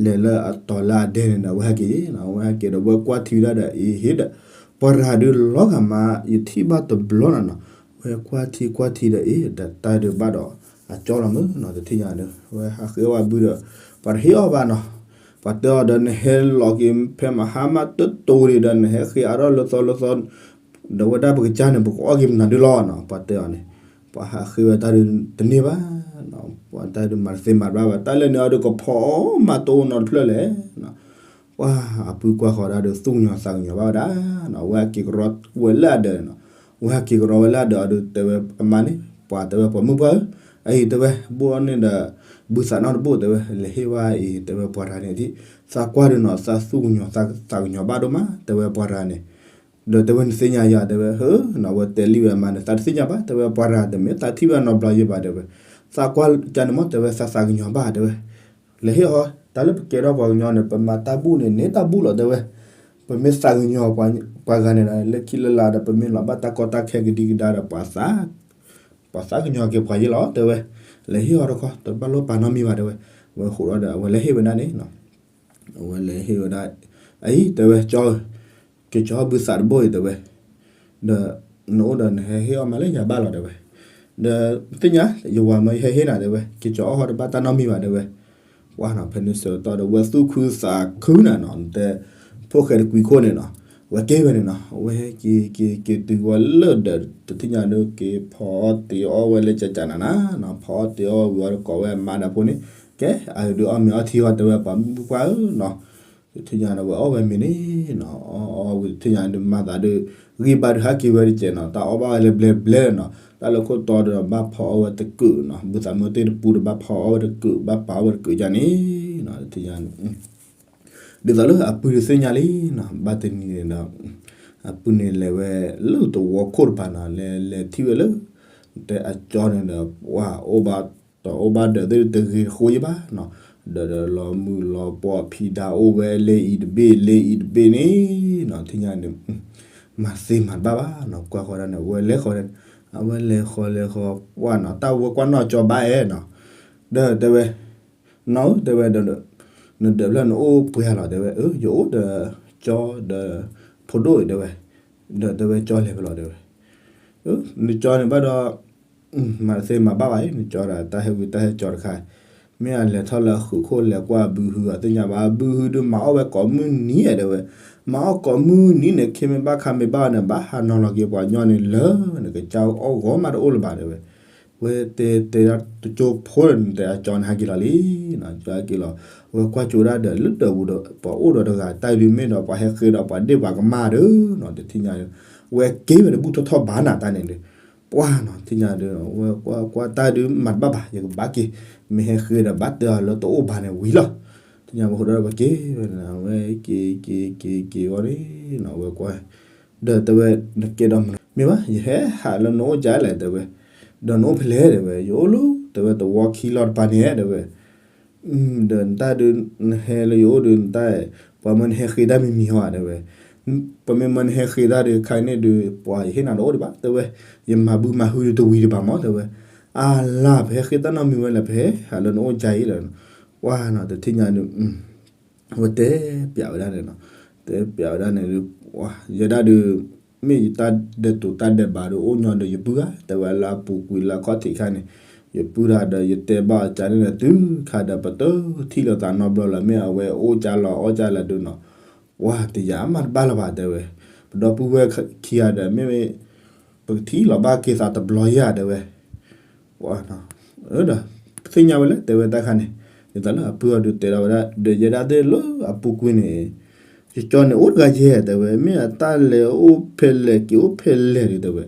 လဲၤလၢအတီၤလၢအဒဲန့ၣ်ဒီး ဝဲဟဲက့ၤနီၤ, ဝဲဟဲက့ၤဒီး ဝဲကွၢ်ထံဝဲဒၣ်ဒီး အံၤဟ့ၣ်ဒီး ပှၤတဂၤဒုးလီၤဂာ်မး ယထံၣ်ဘၣ်တဘျီနီၤနီၤ, ဝဲကွၢ်ထံကွၢ်ထံဒီး အံၤဒီးတၢ်ဒုးဘၣ်ဒီး အကၠီလီၤမုၢ်နီၤ, တထံၣ်ညါဒီး ဝဲဟးဃ့အီၣ်ဝဲဘုဒီး ပှၤတဟ့ၣ်အီၣ်ဘၣ်နီၤ, ပှၤတဲအီၤဒီး နဟဲလီၤက့ၤ ဖဲမဟါမးတတိၤန့ၣ်ဒီး နဟဲဃ့အါထီၣ်လၢသီလၢသီ ဒီးဝဲဒၣ်ပကစၢ်န့ၣ် ပကအီၣ်က့ၤမနုၤဒုလီၤနီၤ, ပှၤတဲအီၤန့ၣ် ပှၤဟးဃ့ဝဲတၢ်ဒုးတန့ၢ်ဘၣ်နီၤ, ပှၤတၢ်ဒုးမၤတသ့မၤတဘၣ်ဘၣ်, တၢ်လၢန့ၣ်အီၤဒုးကဖီအီၣ်မးတအိၣ်နီတဖျၢၣ်လဲၣ်နီၤ, ပှၤအပုၢ်ကွၢ်ဃီၤဒၣ်ဒုးသူၣ်ကညီၤသးကညီၤဘၣ်ဝဲဒၣ်နီၤ, ဝဲဟဲက့ၤကရီဝဲလၢအဒၢးနီၤ, ဝဲဟဲက့ၤကရီဝဲလၢအဒၢးအီၤဒုး တဲဝဲအမါန့ၣ် ပှၤတဲဝဲပှၤမုၣ်ပှၢ်ဧၢ, အအံၤတဲဝဲ ဘိၣ်အီၣ်န့ၣ်ဒီး ဘုသးနီတဘိၣ်တဲဝဲ လဲၤဟ့ၣ်ဝဲအံၤ တဲဝဲပှၤတဂၤန့ၣ်ဒ် သးကွၢ်ဒုးနီၤ သးသူၣ်ကညီၤသးကညီၤဘၣ်ဒိၣ်မး တဲဝဲပှၤတဂၤန့ၣ် ဒီးတဲဝဲနသ့ၣ်ညါယၤတဲဝဲ ဟၢနီၤ ဝဲတဲလံဝဲအမါန့ၣ် သးတသ့ၣ်ညါဘၣ် တဲဝဲပှၤတဂၤတမ့ၢ်သးထံၣ်ဝဲနီတဘျီယဲဘၣ်တဲဝဲ, သးကွၢ်ကန့ၣ်မ့ၢ် တဲဝဲသးသးကညီၤဘၣ်တဲဝဲ, လဲၤဟ့ၣ်အီၤ တၢ်လၢပကဲထီၣ်ပှၤကညီန့ၣ် ပမၤတၢ်ဘူၣ်န့ၣ် န့ၢ်တၢ်ဘူၣ်လီၤတဲဝဲ, ပမ့ၢ်သးကညီၤပှၤဂၤန့ၣ်ဒီး လၢခံလၢလာဒီး ပမ့ၢ်လီၤဘၣ်တၢ်ကီတၢ်ခဲကဒံကဒါဒီး ပှၤသး ပှၤသးကညီၤက့ၤပှၤယဲလီၤတဲဝဲ, လဲၤဟ့ၣ်အီၤတခီ တဘၣ်လိၣ်ပာ်နီတမံၤဘၣ်တဲဝဲ, ဝဲဃိးဒီး အဝဲလဲၤဟ့ၣ်ဝဲဒၣ်န့ၣ် အဝဲလဲၤဟ့ၣ်ဝဲဒၣ် အံၤတဲဝဲ ကၠီဧၢ, က့ၤကၠီဘုသးတဘိအံၤတဲဝဲ, ဒီးနအိၣ်ဒီးနဟဲဟ့ၣ်အီၣ်မးလၢယၤဘၣ်လီၤတဲဝဲ, ဒီးသ့ၣ်ညါ ယဝၤမၢယဟဲဟ့ၣ်နၤတဲဝဲ, က့ၤကၠီအီၣ်ဟီတဘၣ်တၢ်နီတမံၤဘၣ်တဲဝဲ, ပှၤနီၤ ဖဲန့ၣ်ဆၢကတီၢ်ဒီး ဝဲသူၣ်ခုသးခုနၤနီၤ နတဲ ဖိၣ်ဃဲတကွံခိၣ်န့ၣ်နီၤ, ဝဲက့ၤဝဲန့ၣ်နီၤ ဝဲက့ၤက့ၤက့ၤတုၤဝဲလၢဒီး တထံၣ်ညါဒုးက့ၤဖီအီၣ်တ့ၤအီၣ်ဝဲလၢကကနၤနၤနီၤ, ဖီအီၣ်တ့ၤအီၣ်ဝံၤအီၤဒီးကိးဝဲအမါဒီးဖိန့ၣ်, ကဲ အဒုးအီၣ်မ့ၤအီထံအီၤတဲဝဲပှၤမုၣ်ပှၢ်ဧၢနီၤ, တထံၣ်ညါဒီး ဝဲအီၣ်ဝဲမ့ၤန့ၣ်နီၤ, အီၣ်အီၣ်ဝံၤတထံၣ်ညါဒုးမၤသးဒုး ဂံၢ်ဘါဒုးဟးက့ၤဝဲတကဲးနီၤ, တၢ်အီၣ်ဘၣ်ဝဲလၢဘျဲဘျဲနီၤ, တၢ်လၢခိၣ်တီဒီးဘၣ်ဖီအီၣ်ဝဲတကုာ်နီၤ, ဘုသးမၢတ့ၢ်တပူၤဒီးဘၣ်ဖီအီၣ်ဝဲတကုာ် ဘၣ်ပာ်အီၣ်ဝဲတကုာ်ကန့ၣ်နီၤ, တထံၣ်ညါ ဒ်သိးလၢအပုၢ်ဒုးသ့ၣ်ညါလံနီၤ, ဘၣ်တနံၤန့ၣ်ဒီး အပုၢ်န့ၣ်လဲၤဝဲလၢသဝီခိၣ်တပၤနီၤ, လဲၤလဲၤထံၣ်ဝဲလၢ တဲအကၠီန့ၣ်ဒီး ပှၤအိၣ်ဘၣ်တီၤအိၣ်ဘၣ်ဒၢးသ့ၣ်တဂ့ၤတဃိယဘၣ်နီၤ, ဒီးဒီးလီၤမုၢ်လီၤပှီၢ်ဖံးဒါအိၣ်ဝဲလၢအံၤတဘ့ၣ် လၢအံၤတဘ့ၣ်န့ၣ်နီၤ, ထံၣ်ညါန့ၣ် မၤသ့မၤတဘၣ်ဘၣ်နီၤ, ကွၢ်ဃီဒၣ်န့ၣ် အဝဲလဲၤဃီန့ၣ် အဝဲလဲၤဃီလဲၤဃီ ပှၢ်နီၤ တၢ်ဝဲကွၢ်နီၢ်ကၠီဘၣ်အဲၣ်နီၤ, ဒီးတဲဝဲ နီၢ်ဧၢ တဲဝဲဒီး နဒၢးဖျၢၣ်နအိၣ်ပှဲၤလီၤတဲဝဲ, အၢ ယအိၣ်ဒီးကၠီဒီး ဖိဒိၣ်အံၤတဲဝဲ, ဒီးတဲဝဲကၠီလဲၤဖဲလဲၣ်တဲဝဲ, နကၠီန့ၣ်ဘၣ်ဒီး မၤတသ့မၤဘၣ်ဘၣ်အံၤ နကၠီဒီး တၢ်ဟဲဝံတၢ်ဟဲကၠီတခါ, မ့ၢ်အလဲၤထီၣ်လၢအဃုာ်ခိၣ်လဲၤကွၢ်အဘုဟုအသ့ၣ်ညါဘၣ် အဘုဟုဒုးမၤအီၣ်ဝဲကိးမုၢ်နံၤဧါတဲဝဲ, မၤအီၣ်ကိးမုၢ်နံၤန့ၣ် ခ့မ့ၢ်ဘၣ်ခါမ့ၢ်ဘၣ်န့ၣ် ဘၣ်ဟးနီၤလီၤက့ၤပှၤညီန့ၣ်လၢ နကစၢ်အီၣ်ဂီၤမးတအိၣ်လၢၤဘၣ်တဲဝဲ, ဝဲတဲတဲဒၣ်တကၠိဖိဒီး တဲအကၠီန့ၣ်ဟဲက့ၤလီၤလံနီၤ, ကၠီဟဲက့ၤလီၤ, ဝဲကွၢ်ကၠိဒၣ်ဒီး လၢဒၢးပူၤဒီး ပှၤအိၣ်ဒီးတဂၤတၢ်ဒုး မ့ၢ်ဒီးပှၤဟဲဃ့ဒီးပှၤဒ့ၣ်ပှၤကမၢ်ဒီးနီၤ, တထံၣ်ညါဒီး ဝဲက့ၤဝဲတဘူၣ်ထီၣ်ထီၣ်ဘၣ်နၤတၢ်န့ၣ်ဒီး ပှၢ်နီၤ ထံၣ်ညါဒီး ဝဲကွၢ်ကွၢ်တၢ်ဒုးမၤတဘၣ်ဘၣ် ယကဘၣ်က့ၤ, မ့ၢ်ဟဲဃ့ဒီးဘၣ်တဲအီၤလၢတအိၣ်ဘၣ်န့ၣ်ဝံၤလီၤ, ထံၣ်ညါဝဲဃိဒီးဝဲက့ၤဝဲန့ၣ် ဝဲက့ၤက့ၤက့ၤက့ၤဝဲန့ၣ်နီၤ ဝဲကွၢ် ဒီးတဲဝဲ နကဲဒီးမနုၤ မ့ၢ်ဘၣ် ယဟဲဟးလၢနအိၣ်ကလဲၣ်တဲဝဲ, ဒီးနအိၣ်ဖဲလဲၣ်တဲဝဲ, ယအိၣ်လၢတဲဝဲသဝီခံလီၢ်တပၤန့ၣ်တဲဝဲ, ဒီးနတၢ်ဒုး နဟဲလၢယအိၣ်ဒီးနတၢ်, ပှၤမၢနဟဲဃ့တၢ်မံၤမံၤဟီတဲဝဲ, ပမ့ၢ်မၢနဟဲဃ့တၢ်ဒီး ခါန့ၣ်ဒီး ပှၤယဟ့ၣ်နၤတအိၣ်ဒံးဘၣ်တဲဝဲ, ယမၤဘုမၤဟုတဝံၤဒံးဘၣ်မးတဲဝဲ, အလၢ် ပဟဲဃ့တၢ်နီတမံၤဝဲလဲၣ် ပဟဲဟးလၢနအိၣ်ကလဲၣ်, ပှၢ်နီၤတထံၣ်ညါဒီး ဝဲတဲပျးဝဲဒၣ်န့ၣ်နီၤ, တဲပျးဝဲဒၣ်န့ၣ်ဒီး ယဲဒၣ်ဒီး မ့ၢ်ယတၢ်ဒဲးတိၤတၢ်ဒဲးဘးဒီး အိၣ်ညီဒီးယပုၢ်ဧါ တဲဝဲလၢအပူၤကွံာ်လၢအခီၣ်ထံးခါန့ၣ်, ယပုၢ်တၢ်ဒီး ယတဲဘၣ်အီၤကန့ၣ်ဒီး တုၤခါဒီး ပတထံၣ်လိာ်သးနီတဘျီလၢၤ မ့ၢ်အဝဲအိၣ်ကလီၤအီၣ်ကလဲၣ်ဒုးနီၤ, ပှၢ်တယာ်မၤတဘၣ်လၢၤဘၣ်တဲဝဲ, ပဒီပုၢ်ဝဲၢ်ခံဂၤဒီး မ့ၢ် ပကထံၣ်လီၤဘၣ်က့ၤသးတဘျီယၤတဲဝဲ ဒီး သ့ၣ်ညါဝဲလၢတဲဝဲတၢ်ခါန့ၣ်, ဒ်သိးလၢအပုၢ်အီၤဒုးတဲထီၣ်ဝဲဒၣ် ဒီးယဲဒၣ်သ့ၣ်လၢအပူၤကွံာ်န့ၣ်, ယကၠီန့ၣ်အိၣ်တဂၤယဲၢ်တဲဝဲ မ့ၢ်အတၢ်လဲၤအိၣ်ဖဲလဲၣ်က့ၤအိၣ်ဖဲလဲၣ်ဒုးတဲဝဲ,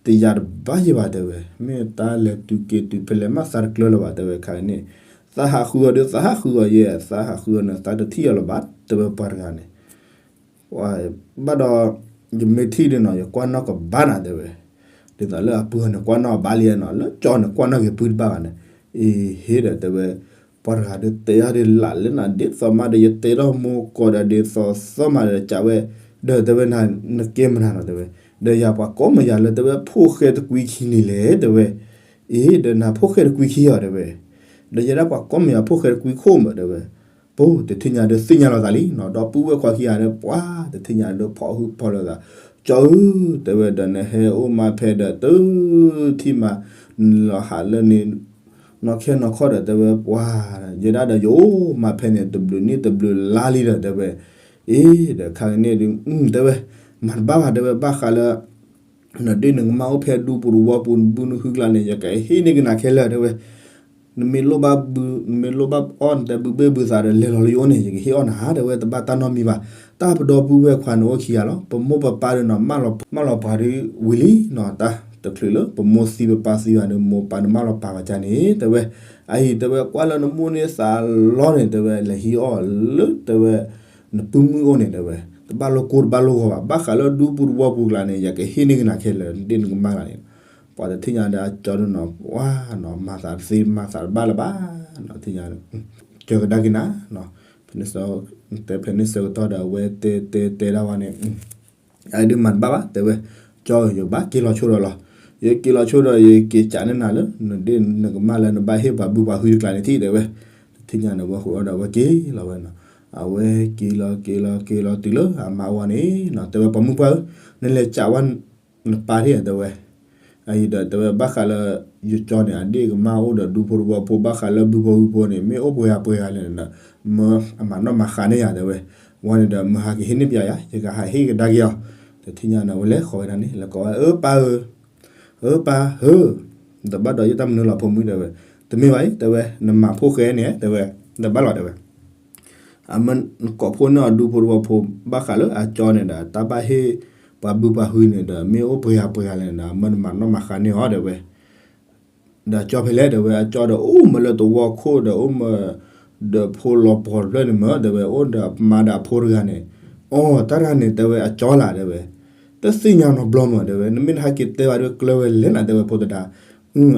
တယာ်တဘၣ်ယဲၢ်ဘၣ်တဲဝဲ, မ့ၢ်တၢ်လဲၤတုၤက့ၤတုၤဖဲလဲၣ်မးသးတကျၢၤလၢၤဘၣ်တဲဝဲခါန့ၣ်, သးဟးဃုအီၤဒုးသးဟးဃုအီၤယဲၢ် သးဟးဃုအီၤန့ၣ် သးတထံၣ်အီၤလၢၤဘၣ်တဲဝဲပှၤတဂၤန့ၣ် ဘၣ်ဒီး ယမ့ၢ်ထံၣ်ဒုးနီၤ ယကွၢ်နီၣ်ကဘၣ်နၤတဲဝဲ, ဒ်သိးလၢအပုၢ်အီၤန့ၣ် ကွၢ်နီၣ်အဘၣ်လံနီၤ လၢကၠီန့ၣ် ကွၢ်နီၣ်က့ၤပုၢ်တဘၣ်ဘၣ်န့ၣ်, အ့ဟ့ဒီးတဲဝဲ, ပှၤတဂၤဒုးတဲယၤဒုးလၢ်လၢနၤဒ်သိးမးဒီး ယတဲထီၣ်မိၢ်ကီးဒီးဒ်သိးသိးမးဒီးကးဝဲ, ဒီးတဲဝဲနၤ နကဲမနုၤနီၤတဲဝဲ, ဒီးယၤပှၤကိးမယၤလၢတဲဝဲဖိၣ်ဃဲတကွံခံန့ၣ်လဲၣ်တဲဝဲ, အ့ဒီးနၤဖိၣ်ဃဲတကွံခံအီၤတဲဝဲ, ဒီးယဲဒၣ်ပှၤကိးမယၤဖိၣ်ဃဲတကွံခိၣ်မးတဲဝဲ ပှၢ်တထံၣ်ညါဒီးသ့ၣ်ညါလီၤသးလံနီၤ ဒီပုၢ်ဝဲၢ်ခွါခံဂၤဒီး ပှၢ်တထံၣ်ညါဒီးဖီၣ်ဟုၣ်ဖီၣ်လိာ်သး, ကၠီဧၢ, တဲဝဲဒီးနဟဲအိၣ်မးဖဲဒီး တထံၣ်မး နလီၤဟးလၢန့ၣ် နီၢ်ခဲနီၢ်ခီဒီးတဲဝဲပှၢ်, ယဲဒၣ်ဒီးယအိၣ်မးဖဲန့ၣ် တဘျုးနံၣ်တဘျုးလါလံဒီးတဲဝဲ, အ့ဒီးခါကန့ၣ်ဒုး တဲဝဲ, မၤတဘၣ်ဘၣ်တဲဝဲ ဘၣ်ဃးလၢ နဒ့ၣ်နကမၢ်အိၣ်ဖဲဒူဖိတဝီပူၤ နဘုနဟုကျါန့ၣ် ယကဟ့ၣ်န့ၢ်ကနၤခဲလၢာ်တဲဝဲ, နမ့ၢ်လိၣ်ဘၣ်ဘု နမ့ၢ်လိၣ်ဘၣ်အီၣ်နတဲဘုဘ့ၣ်ဘုသးဒီး လဲၤလီၤလၢယအိၣ်န့ၣ် ယကဟ့ၣ်အီၣ်နၤတဲဝဲ တဘၣ်တၢ်နီတမံၤဘၣ်, တၢ်ပဒီပုၢ်ဝဲၢ်ခွါန့ၣ်အိၣ်ခံဂၤလီၤ ပမိၢ်ပပၢ်ဒီးနီၤ မၢလီၤပှၤဒုးဝံၤလံနီၤ တၢ်တချုးလၢပမိၢ်သံပပၢ်သံဘၣ်ဒီး မိၢ်ပၢ်န့ၣ်မၢလီၤပာ်ဝဲဒ်န့ၣ် တဲဝဲ, အအံၤတဲဝဲ ကွၢ်လၢနမိၢ်န့ၢ်သးလီန့ၣ် တဲဝဲ လဲၤဟံးအီၣ်လၢတဲဝဲ နပုၢ်မုၣ်အိၣ်န့ၣ်တဲဝဲ တဘၣ်လိၣ်ကိၢ်တဘၣ်လိၣ်ဂီၤဘၣ်, ဘၣ်ဃးလၢဒူပူၤတဝီပူၤကျါန့ၣ် ယကဟ့ၣ်န့ၢ်ကနၤခဲလၢာ် နဒ့ၣ်နကမၢ်ကျါန့ၣ်, ပှၤတထံၣ်ညါဒီးအကၠီဒုးနီၤ ပှၢ်နီၤ မၤသးတသ့မၤသးတဘၣ်လၢၤဘၣ်နီၤ ထံၣ်ညါ ကၢကဒါက့ၤနၤ, တဲဖဲန့ၣ်ဆၢကတီၢ်ဒီး အဝဲတဲတဲတဲဒၣ်ဝဲန့ၣ် အဒုးမၤတဘၣ်ဘၣ် တဲဝဲ, ကၠီဧၢ ယဘၣ်က့ၤလီၤဆိဒီးလီၤ, ယက့ၤလီၤဆိဒီး ယက့ၤကးန့ၢ်နၤလၢ နဒ့ၣ်နကမၢ်လၢနဘၣ်ဟ့ၣ်ပှၤဘုပှၤဟုတကျါန့ၣ်ထံၣ် တဲဝဲ, တထံၣ်ညါန့ၣ် ဝဲဃိဒီးဝဲက့ၤလီၤဝဲနီၤ, အဝဲက့ၤလီၤက့ၤလီၤက့ၤလီၤတုၤလၢအမါဝဲန့ၣ်နီၤ တဲဝဲ ပှၤမုၣ်ပှၢ်ဧၢ, နလဲၤကးဝဲ နပၢ်ထံၣ်ဧါ တဲဝဲ, အအံၤဒီးတဲဝဲ ဘၣ်ဃးလၢ ယကၠီန့ၣ် အဒ့ၣ်ကမၢ်အိၣ်ဒီးဒူဖိတဝီဖိ ဘၣ်ဃးလၢဘုဖိဟုဖိန့ၣ် မ့ၢ်အိၣ်ပှဲၤဂၤပှဲၤဂၤလဲၣ်န့ၣ်ဒီး မၢအမၤနီၣ်မၤဃါန့ၢ်ယၤ တဲဝဲ, ဝဲန့ၣ်ဒီး မဟးက့ၤဟ့ၣ်န့ၢ်ပှၤယၤ ယကဟးဟ့ၣ်ကဒါက့ၤအီၤ, တထံၣ်ညါန့ၣ် ဝဲလဲၤဃီၤဝဲဒၣ်န့ၣ် လဲၤကိးဝဲ အၢပၢ်ဧၢ အၢပၢ်ဧၢ, ဒီးဘၣ်ဒီးယတၢ်မနုၤလီၤဖိမုၣ် တဲဝဲ, တမ့ၢ်ဘၣ်အံၤ တဲဝဲ နမၤဖိၣ်ဃဲန့ၣ် တဲဝဲ, ဒီးဘၣ်လီၤ တဲဝဲ အမၢနကိးဖှိၣ်န့ၢ်အီၤဒူဖိတဝီဖိ ဘၣ်ဃးလၢအကၠီန့ၣ်ဒီး တၢ်ဘၣ်ဟ့ၣ်ပှၤဘုပှၤဟုန့ၣ်ဒီး မ့ၢ်အိၣ်ပှဲၤဂၤပှဲၤဂၤလဲၣ်န့ၣ်ဒီး အမၢနမၤနီၣ်မၤဃါန့ၢ်အီၤ တဲဝဲ, ဒီးအကၠီဖဲလဲၣ် တဲဝဲ အကၠီဒီးအိၣ်မၢလၢသဝီခိၣ်ဒီးအိၣ်မၢ ဒီးဖိလီၤပှီၤတဖျၢၣ်န့ၣ်မၢ တဲဝဲ အိၣ်ဒီးအမါဒီးအဖိတဂၤန့ၣ်, အိ တၢ်တဂၤန့ၣ် တဲဝဲ အကၠီလၢ် တဲဝဲ, တသ့ၣ်ညါနီတဘျီမၢ တဲဝဲ နမ့ၢ်တဟဲက့ၤတဲဘၣ်ဒီးကျၢၤဝဲလဲၣ်နၤ တဲဝဲ ဖိသဒါ,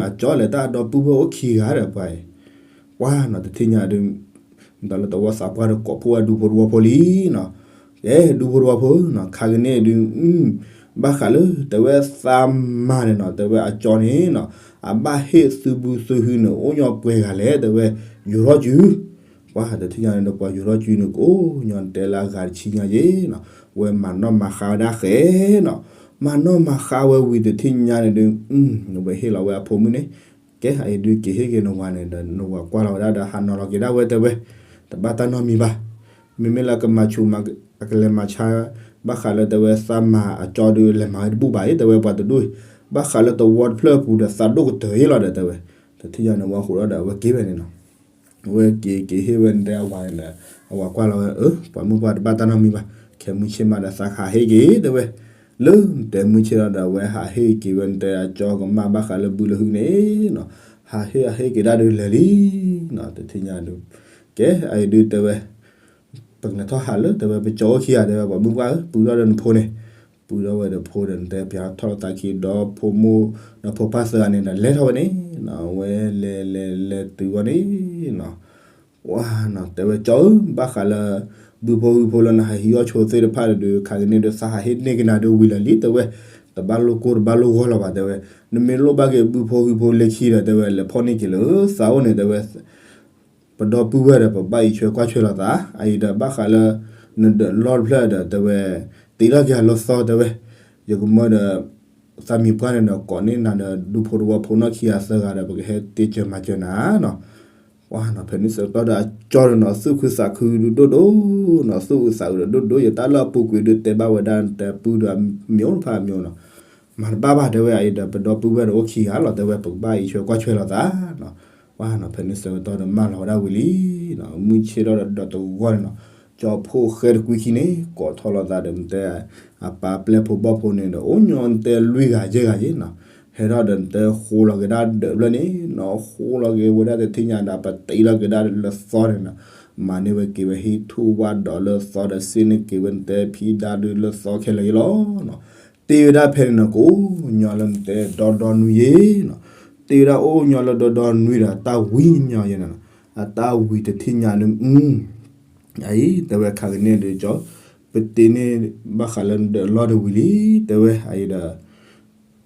အကၠီလဲၣ် တၢ်ဒီပုၢ်ဝဲၢ်အိၣ်ခံဂၤဒီးပှၤအံၤ ပှၢ်နီၤ တထံၣ်ညါဒုး ဒီးလၢသဝီသးပှၢ်ဒီးကိးဖှိၣ်ဝဲဒူဖိတဝီဖိလံနီၤ, ကဲဒူဖိတဝီဖိနီၤ ခါကန့ၣ်ဒုး ဘၣ်ဃးလၢ တဲဝဲသးမါန့ၣ်နီၤ တဲဝဲအကၠီန့ၣ်နီၤ အဘၣ်ဟ့ၣ်သုဘုသုဟုန့ၣ် အိၣ်ညီပှဲၤဂၤလဲၣ် တဲဝဲ ယိၤထီၣ်စု ပှၢ်တထံၣ်ညါန့ၣ်ဒီး ပှၤယိၤထီၣ်စုန့ၣ် ကိးညီတဲလၢအဂၤတဆံညါယ့နီၤ, ဝဲမၤနီၣ်မၤဃါဝဲဒၣ်ဃဲနီၤ, မၤနီၣ်မၤဃါဝဲဝံၤတထံၣ်ညါန့ၣ်ဒုး ဝဲဟ့ၣ်လီၤဝဲအဖိမုၣ်န့ၣ်, ကဲအံၤဒုးက့ၤဟ့ၣ်က့ၤနဝၤန့ၣ်ဒီး နဝၤကွၢ်လီၤဝဲဒၣ်ဒီးဟးနီၤလီၤက့ၤဒၣ်ဝဲတဲဝဲ, တဘၣ်တၢ်နီတမံၤဘၣ်, မ့မ့ၢ်လၢကမၤဆူၣ်မၤ အကလဲၤမၤဆါ ဘၣ်ဃးလၢတဲဝဲသးမါအကၠီဒုး လဲၤမၤဝဲတဘူၣ်ဘၣ်အံၤ တဲဝဲပှၤတဒူၣ်အံၤ ဘၣ်ဃးလၢသဝီတဖျၢၣ်အပူၤဒီးသးဒိၣ်ကတၢၢ်အံၤလီၤဒီးတဲဝဲ, တထံၣ်ညါန့ၣ်ဝဲဃိးဒီးအဝဲက့ၤဝဲန့ၣ်နီၤ, အဝဲက့ၤက့ၤဟ့ၣ်ဝဲနတဲအဝၤန့ၣ်ဒီး, အဝၤကွၢ်လီၤဝဲ အၢ ပှၤမုၢ်ပှၢ်တဘၣ်တၢ်နီတမံၤဘၣ်, ခဲမုၢ်ဆ့ၣ်မးဒီးသးခးဟ့ၣ်က့ၤတဲဝဲ, လၢနတဲမုၢ်ဆ့ၣ်လီၤဒီးအဝဲဟးဟ့ၣ်က့ၤဝဲနတဲအကၠီကမၣ်ဘၣ်ဃးလၢဘုလၢဟုန့ၣ်နီၤ, ဟးဟ့ၣ်ဟးဟ့ၣ်က့ၤဒၣ်ဒုးလဲၤလံ တထံၣ်ညါဒုး, ကဲအံၤဒုးတဲဝဲ ပကလဲၤထီၣ်ဟးလၢတဲဝဲပကၠီအိၣ်ခံဂၤတဲဝဲ ပှၤမုၢ်ပှၢ်ဧၢ ပုၢ်ထီၣ်ဒီးနဖိန့ၣ်, ပုၢ်ထီၣ်ဝဲဒီးဖိဒီးနတဲပၠးထီၣ်လီၤသးခံ ဒီဖိမိၢ်ဒီးဖိပၢ်သၢဂၤန့ၣ်ဒီးလဲၤထီၣ်ဝဲန့ၣ်နီၤ, အဝဲလဲၤလဲၤလဲၤတုၤဝဲန့ၣ်နီၤ, ဝါနီၤ တဲဝဲကၠီဧၢ ဘၣ်ဃးလၢ ဘုဖိဟုဖိလၢနဟးဟံးအီၣ်ဆိသ့ၣ်တဖၣ်ဒီး ခါကန့ၣ်ဒီးသးဟးဟ့ၣ်န့ၢ်ကနၤဒုးဝံၤလၢာ်လံတဲဝဲ, တဘၣ်လိၣ်ကိၢ်တဘၣ်လိၣ်ဂီၢ်လီၤဘၣ်တဲဝဲ, နမ့ၢ်လိၣ်ဘၣ်က့ၤဘုဖိဟုဖိလၢခံဒီးတဲဝဲ လဲၤဖီၣ်န့ၢ်က့ၤလၢသးအိၣ်န့ၣ်တဲဝဲ ပဒီပုၢ်ဝဲၢ်ဒီး ပဘၣ်အံးဆွဲကွၢ်ဆွဲလိာ်သး အအံၤဒီးဘၣ်ဃးလၢ နဒၢးလီၢ်တဖျၢၣ်ဒီးတဲဝဲ, တ့ထီၣ်က့ၤအလၢသီတဲဝဲ, ယကမၢဒီး သးမံၤပှၢ်န့ၣ်ဒီး ကိးန့ၢ်နၤဒီး ဒူဖိတဝီဖိနီၢ်ခံဂၤသၢဂၤဒီး ပကဟဲတ့စၢၤမၤစၢၤနၤနီၤ. ပှၤနီၤ ဖဲန့ၣ်ဆၢကတီၢ်ဒီးအကၠီဒီးနီၤ သူၣ်ခုသးခုဒုးဒိၣ်ဒိၣ်နီၤ သူၣ်ခုသးခုဒီးဒိၣ်ဒိၣ် ယတၢ်လၢအပူၤကွံာ်ဒုးတဲဘၣ်ဝဲဒၣ် နတဲပုၢ်ဒီးအမံၤအိၣ်တဖၣ်အမံၤနီၤ မၤတဘၣ်ဘၣ်တဲဝဲ အအံၤဒီးပဒီပုၢ်ဝဲၢ်ဒီးအိၣ်ခံဂၤလီၤတဲဝဲ ပကဘၣ်အံးဆွဲကွၢ်ဆွဲလိာ်သးနီၤ. ပှၤနီၤ ဖဲန့ၣ်ဆၢကတီၢ်ဒီးမၢလီၤဝဲဒၣ်ဝံၤလံနီၤ မုၢ်ဆ့ၣ်ထီၣ်ဒီးဒီးတဂီၢ်န့ၣ်နီၤ ကၠီဖိဃဲတကွံခံန့ၣ် ကိးထီၣ်လိာ်သးဒီးနတဲ အပၢ်ပျဲၢ်ဖိဘီၣ်ဖိန့ၣ်ဒီး အိၣ်ညီနတဲလွံၢ်ဂၤယဲၢ်ဂၤယဲၢ်နီၤ ဟဲထီၣ်ဒီးနတဲဃိလီၤက့ၤဒၣ်ဒၢးဖျၢၣ်န့ၣ်နီၤ ဃိလီၤက့ၤဝဲဒၣ်တထံၣ်ညါဒီး ပတ့လီၤက့ၤဒၣ်လၢသီန့ၣ်နီၤ မၤန့ၢ်ဝဲက့ၤဝဲဟံၣ်ထူၣ်ဝၣ်ဒီးလၢသီဒီး စ့န့ၢ်က့ၤဝဲနတဲဖံဒါဒုးလၢသီခဲလၢာ်ယဲၢ်လီၤနီၤ. တ့ဝဲဒၣ်ဖဲန့ၣ်နီၤ ကအိၣ်ညီလၢနတဲဒီဒီနွံယဲၢ်နီၤ တ့ဝဲဒၣ်အိၣ်ညီလၢဒီဒီနွံဒီး တၢ်ဝံၤညီယဲၢ်နီၤ အတၢ်ဝံၤတထံၣ်ညါန့ၣ် အအံၤ တဲဝဲခါကန့ၣ်ဒီးကၠီ ပတ့န့ၢ်ဘၣ်ဃးလၢနဒၢးလီၢ်ဒီးဝံၤလံ တဲဝဲ အအံၤဒီး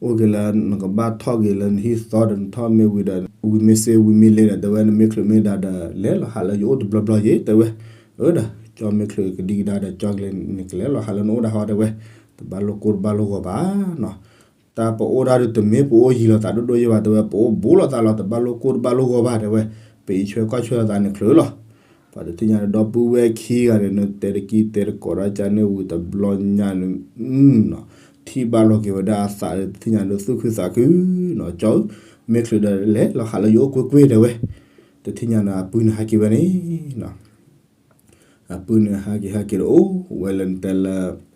အိၣ်က့ၤလၢနကဘၣ်ထီၣ်က့ၤလၢနဟံၣ်သီဒီး နထီၣ်မ့ၢ်ဝံၤဒီး ဝံၤမ့ၢ်စ့ဝံၤမ့ၢ်လ့ဒီး တဲဝဲ နမ့ၢ်ချုးမ့ၢ်ဒါဒီး လဲၤလီၤဟးလၢယအိၣ်တဘျီဘျီယဲၢ် တဲဝဲ အၢဒီး ကၠီမ့ၢ်ချုးကဒံကဒါဒီး ကၠီကလဲၤ နကလဲၤလီၤဟးလၢနအိၣ်ဒၣ်ဟီတဲဝဲ တဘၣ်လိၣ်ကိၢ်တဘၣ်လိၣ်ဂီၢ်ဘၣ်နီၤ တၢ်ပအိၣ်ဒၣ်ဒီးတမ့ၢ်ပအိၣ်ယံၤလိာ်သးဒိၣ်ဒိၣ်ယဲၢ်ဘၣ်တဲဝဲ ပအိၣ်ဘူးလိာ်သးလီၤ တဘၣ်လိၣ်ကိၢ်တဘၣ်လိၣ်ဂီၢ်ဘၣ်တဲဝဲ ပအံးဆွဲကွၢ်ဆွဲလိာ်သးန့ၣ်ချုးလီၤ ပှၤတထံၣ်ညါဒီးဒီပုၢ်ဝဲၢ်ခံဂၤန့ၣ် နတဲတကံတဲတကိးဒီးကန့ၣ်ဝံၤတဘျီညါန့ၣ် ထံၣ်ဘၣ်လီၤက့ၤဝဲဒၣ်အသးဒီးတထံၣ်ညါဒီးသူၣ်ခုသးခုနီၤ ကၠီဧၢ မ့ၢ်ချုးဒီးလဲၤလီၤဟးလၢယအိၣ်ကွ့ၢ်ကွ့ၢ်တဲဝဲ တထံၣ်ညါန့ၣ် အပုၢ်န့ၣ်ဟးက့ၤဝဲန့ၣ် အပုၢ်န့ၣ်ဟးက့ၤဟဲက့ၤဒီးအိၣ်ဝဲလၢနတဲလၢ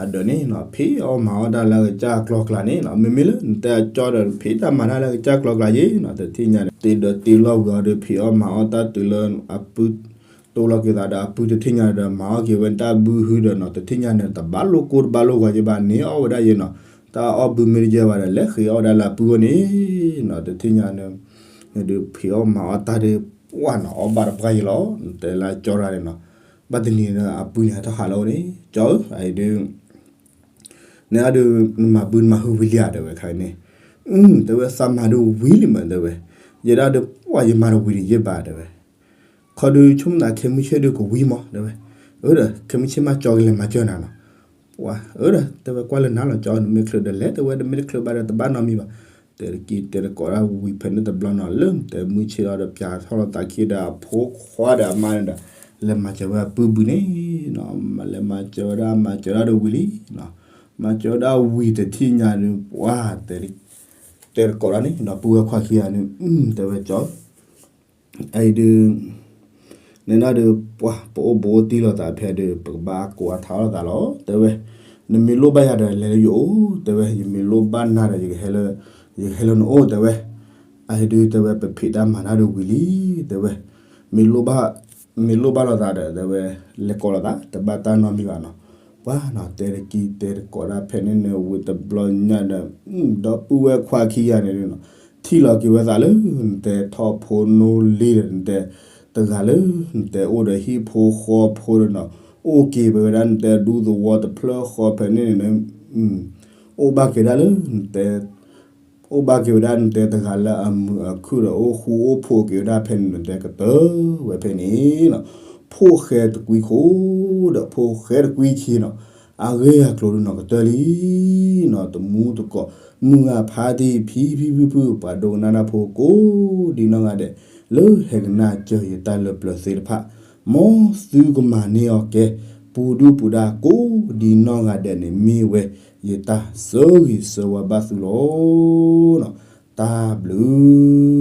အဒၢးန့ၣ်နီၤ ဖံးအီၣ်မၤအီၣ်တၢ်လၢအကစၢ်ကျီကျါန့ၣ်နီၤ မ့မ့ၢ်လၢနတဲအကၠီဒီး ဖံးတၢ်မၤတၢ်လၢအကစၢ်ကျီကျါယဲၢ်နီၤ တထံၣ်ညါန့ၣ် တ့ဒီးတ့လီၤဝံၤအီၤဒီး ဖံးအီၣ်မၤအီၣ်တၢ်တုၤလၢအပုၢ် တိလီၤက့ၤသးဒီးအပုၢ်တထံၣ်ညါဒီး မၤအီၣ်က့ၤဝဲတၢ်ဘုဟုဒီးနီၤ တထံၣ်ညါန့ၣ် တဘၣ်လိၣ်ကိၢ်တဘၣ်လိၣ်ဂီၤယဲၢ်ဘၣ်န့ၣ် အီၣ်ဝဲဒၣ်ယဲၢ်နီၤ တၢ်အီၣ်ဘုမ့ၢ်တယဲၢ်ဘၣ်ဒီး လဲၤဃ့အီၣ်ဝဲဒၣ်လၢအပုၢ်အအိၣ်န့ၣ်နီၤ တထံၣ်ညါန့ၣ် ဒုးဖံးအီၣ်မၤအီၣ်တၢ်ဒီး ပှၢ်နီၤ အီၣ်ဘၣ်တပှၢ်ယဲၢ်လီၤ နတဲလၢကၠီတဂၤန့ၣ်နီၤ ဘၣ်တနံၤန့ၣ် အပုၢ်န့ၣ်ဟဲထီၣ်ဟးလီၤအိၣ်န့ၣ် ကၠီဧၢ အအံၤဒုး နဒုး နမၤဘုနမၤဟုဝံၤလံဧါ တဲဝဲခါန့ၣ် အၢ တဲဝဲ သးမၤဒုးဝံၤလံမး တဲဝဲ ယဲဒၣ်ဒုး ပှၢ်ယမၤတဝံၤဒံးယဲၢ်ဘၣ် တဲဝဲ ခီဒုး ဆိကမိၣ်သးခဲမုၢ်ဆ့ၣ်ဒုးကဝံၤမး တဲဝဲ အၢဒီး ခဲမုၢ်ဆ့ၣ်မးကၠီကလဲၤမၤစၢၤနၤနီၤ ပှၢ် အၢဒီး တဲဝဲ ကွၢ်လၢနၤလီၤ ကၠီ နမ့ၢ်ချုးဒီးလဲၤ တဲဝဲ နမ့ၢ်တချုးဘၣ်ဒီး တဘၣ်နီတမံၤဘၣ် တဲတကံတဲတကိးဒၣ်ဝံၤဖဲန့ၣ်တဘျီနီၤ လၢနတဲမုၢ်ဆ့ၣ်လီၤဒီး ပၠးထီၣ်လီၤသးခံဒီးအဖိခွါဒီးအမါန့ၣ်ဒီး လဲၤမၤစၢၤဝဲအပုၢ်ဘုန့ၣ်နီၤ လဲၤမၤစၢၤဝဲဒၣ် မၤစၢၤဒၣ်ဒီးဝံၤလံနီၤ မၤစၢၤဝဲဒၣ်ဝံၤတထံၣ်ညါန့ၣ် ပှၢ် တဲတကိးဒၣ်န့ၣ်ဒီး ပုၢ်ဝဲၢ်ခွါခံဂၤန့ၣ် တဲဝဲကၠီ အအံၤဒုး နဲဒၣ်ဒီး ပှၤ ပအိၣ်ဘူးအိၣ်တံၢ်လိာ်သးဖဲဒုး ပကဘၣ်ကိးအထါလိာ်သးလီၤ တဲဝဲ နမ့ၢ်လိၣ်ဘၣ်ယၤဒီး လဲၤလၢယအိၣ် တဲဝဲ ယမ့ၢ်လိၣ်ဘၣ်နၤဒီး ယကဟဲလၢ ယကဟဲလၢနအိၣ် တဲဝဲ အအံၤဒုး တဲဝဲ ပဖံးတၢ်မၤတၢ်ဒီးဝံၤလံ တဲဝဲ မ့ၢ်လိၣ်ဘၣ် မ့ၢ်လိၣ်ဘၣ်လိာ်သးဒီး တဲဝဲ လဲၤကိးလိာ်သး တဘၣ်တၢ်နီတမံၤဘၣ်နီၤ ပှၤနီၤ တဲတကံတဲတကိးဒၣ်ဖဲန့ၣ်န့ၣ် ဝံၤတဘျီညါဒီး ဒီပုၢ်ဝဲၢ်ခွါခံဂၤန့ၣ်နီၤ ထံၣ်လီၤက့ၤဝဲသးလၢ နတဲထီၣ်ဖိနိလံဒီး နတဲတဂၤလၢ နတဲအိၣ်ဒီးဟံၣ်ဖိဃီဖိဒီးနီၤ အိၣ်က့ၤပဝဲဒၣ်နတဲဒူသဝီတဖျၢၣ်ဃီဖဲန့ၣ်န့ၣ် အိၣ်ဘၣ်က့ၤဒၣ်လၢ နတဲ အိၣ်ဘၣ်က့ၤဝဲဒၣ်နတဲတဂၤလၢအမုာ်အခုၣ်ဒီး အိၣ်ဃူအိၣ်ဖိးက့ၤဝဲဒၣ်ဖဲန့ၣ် နတဲကတၢၢ်ဝဲဖဲန့ၣ်နီၤ ဖိၣ်ဃဲတကွံခိၣ်ဒီး ဖိၣ်ဃဲတကွံခံနီၤ အဂ့ၢ်အကျိၤဒုးနီၤကတၢၢ်လံနီၤ တမူတကိး မုၢ်ဂၤဖးတံၢ် ဖံဖံဖုဖု ပှၤဒိကနၣ်တၢ်ဖိကိးဒံနီၢ်ဂၤဒဲး လၢဟဲကနၣ်စၢၤယတၢ်လၢပျၢၤသ့ၣ်တဖၣ် မ်သုကမၤန့ၢ်အီၤကဲ ပူၤဒုၣ်ပူၤဒါကိးဒံနီၢ်ဂၤဒဲးန့ၣ် မ့ၢ်ဝဲယတၢ်ဆၢဂ့ၤဆၢဝါဘၣ်သုလီၤ. တၢ်ဘျုး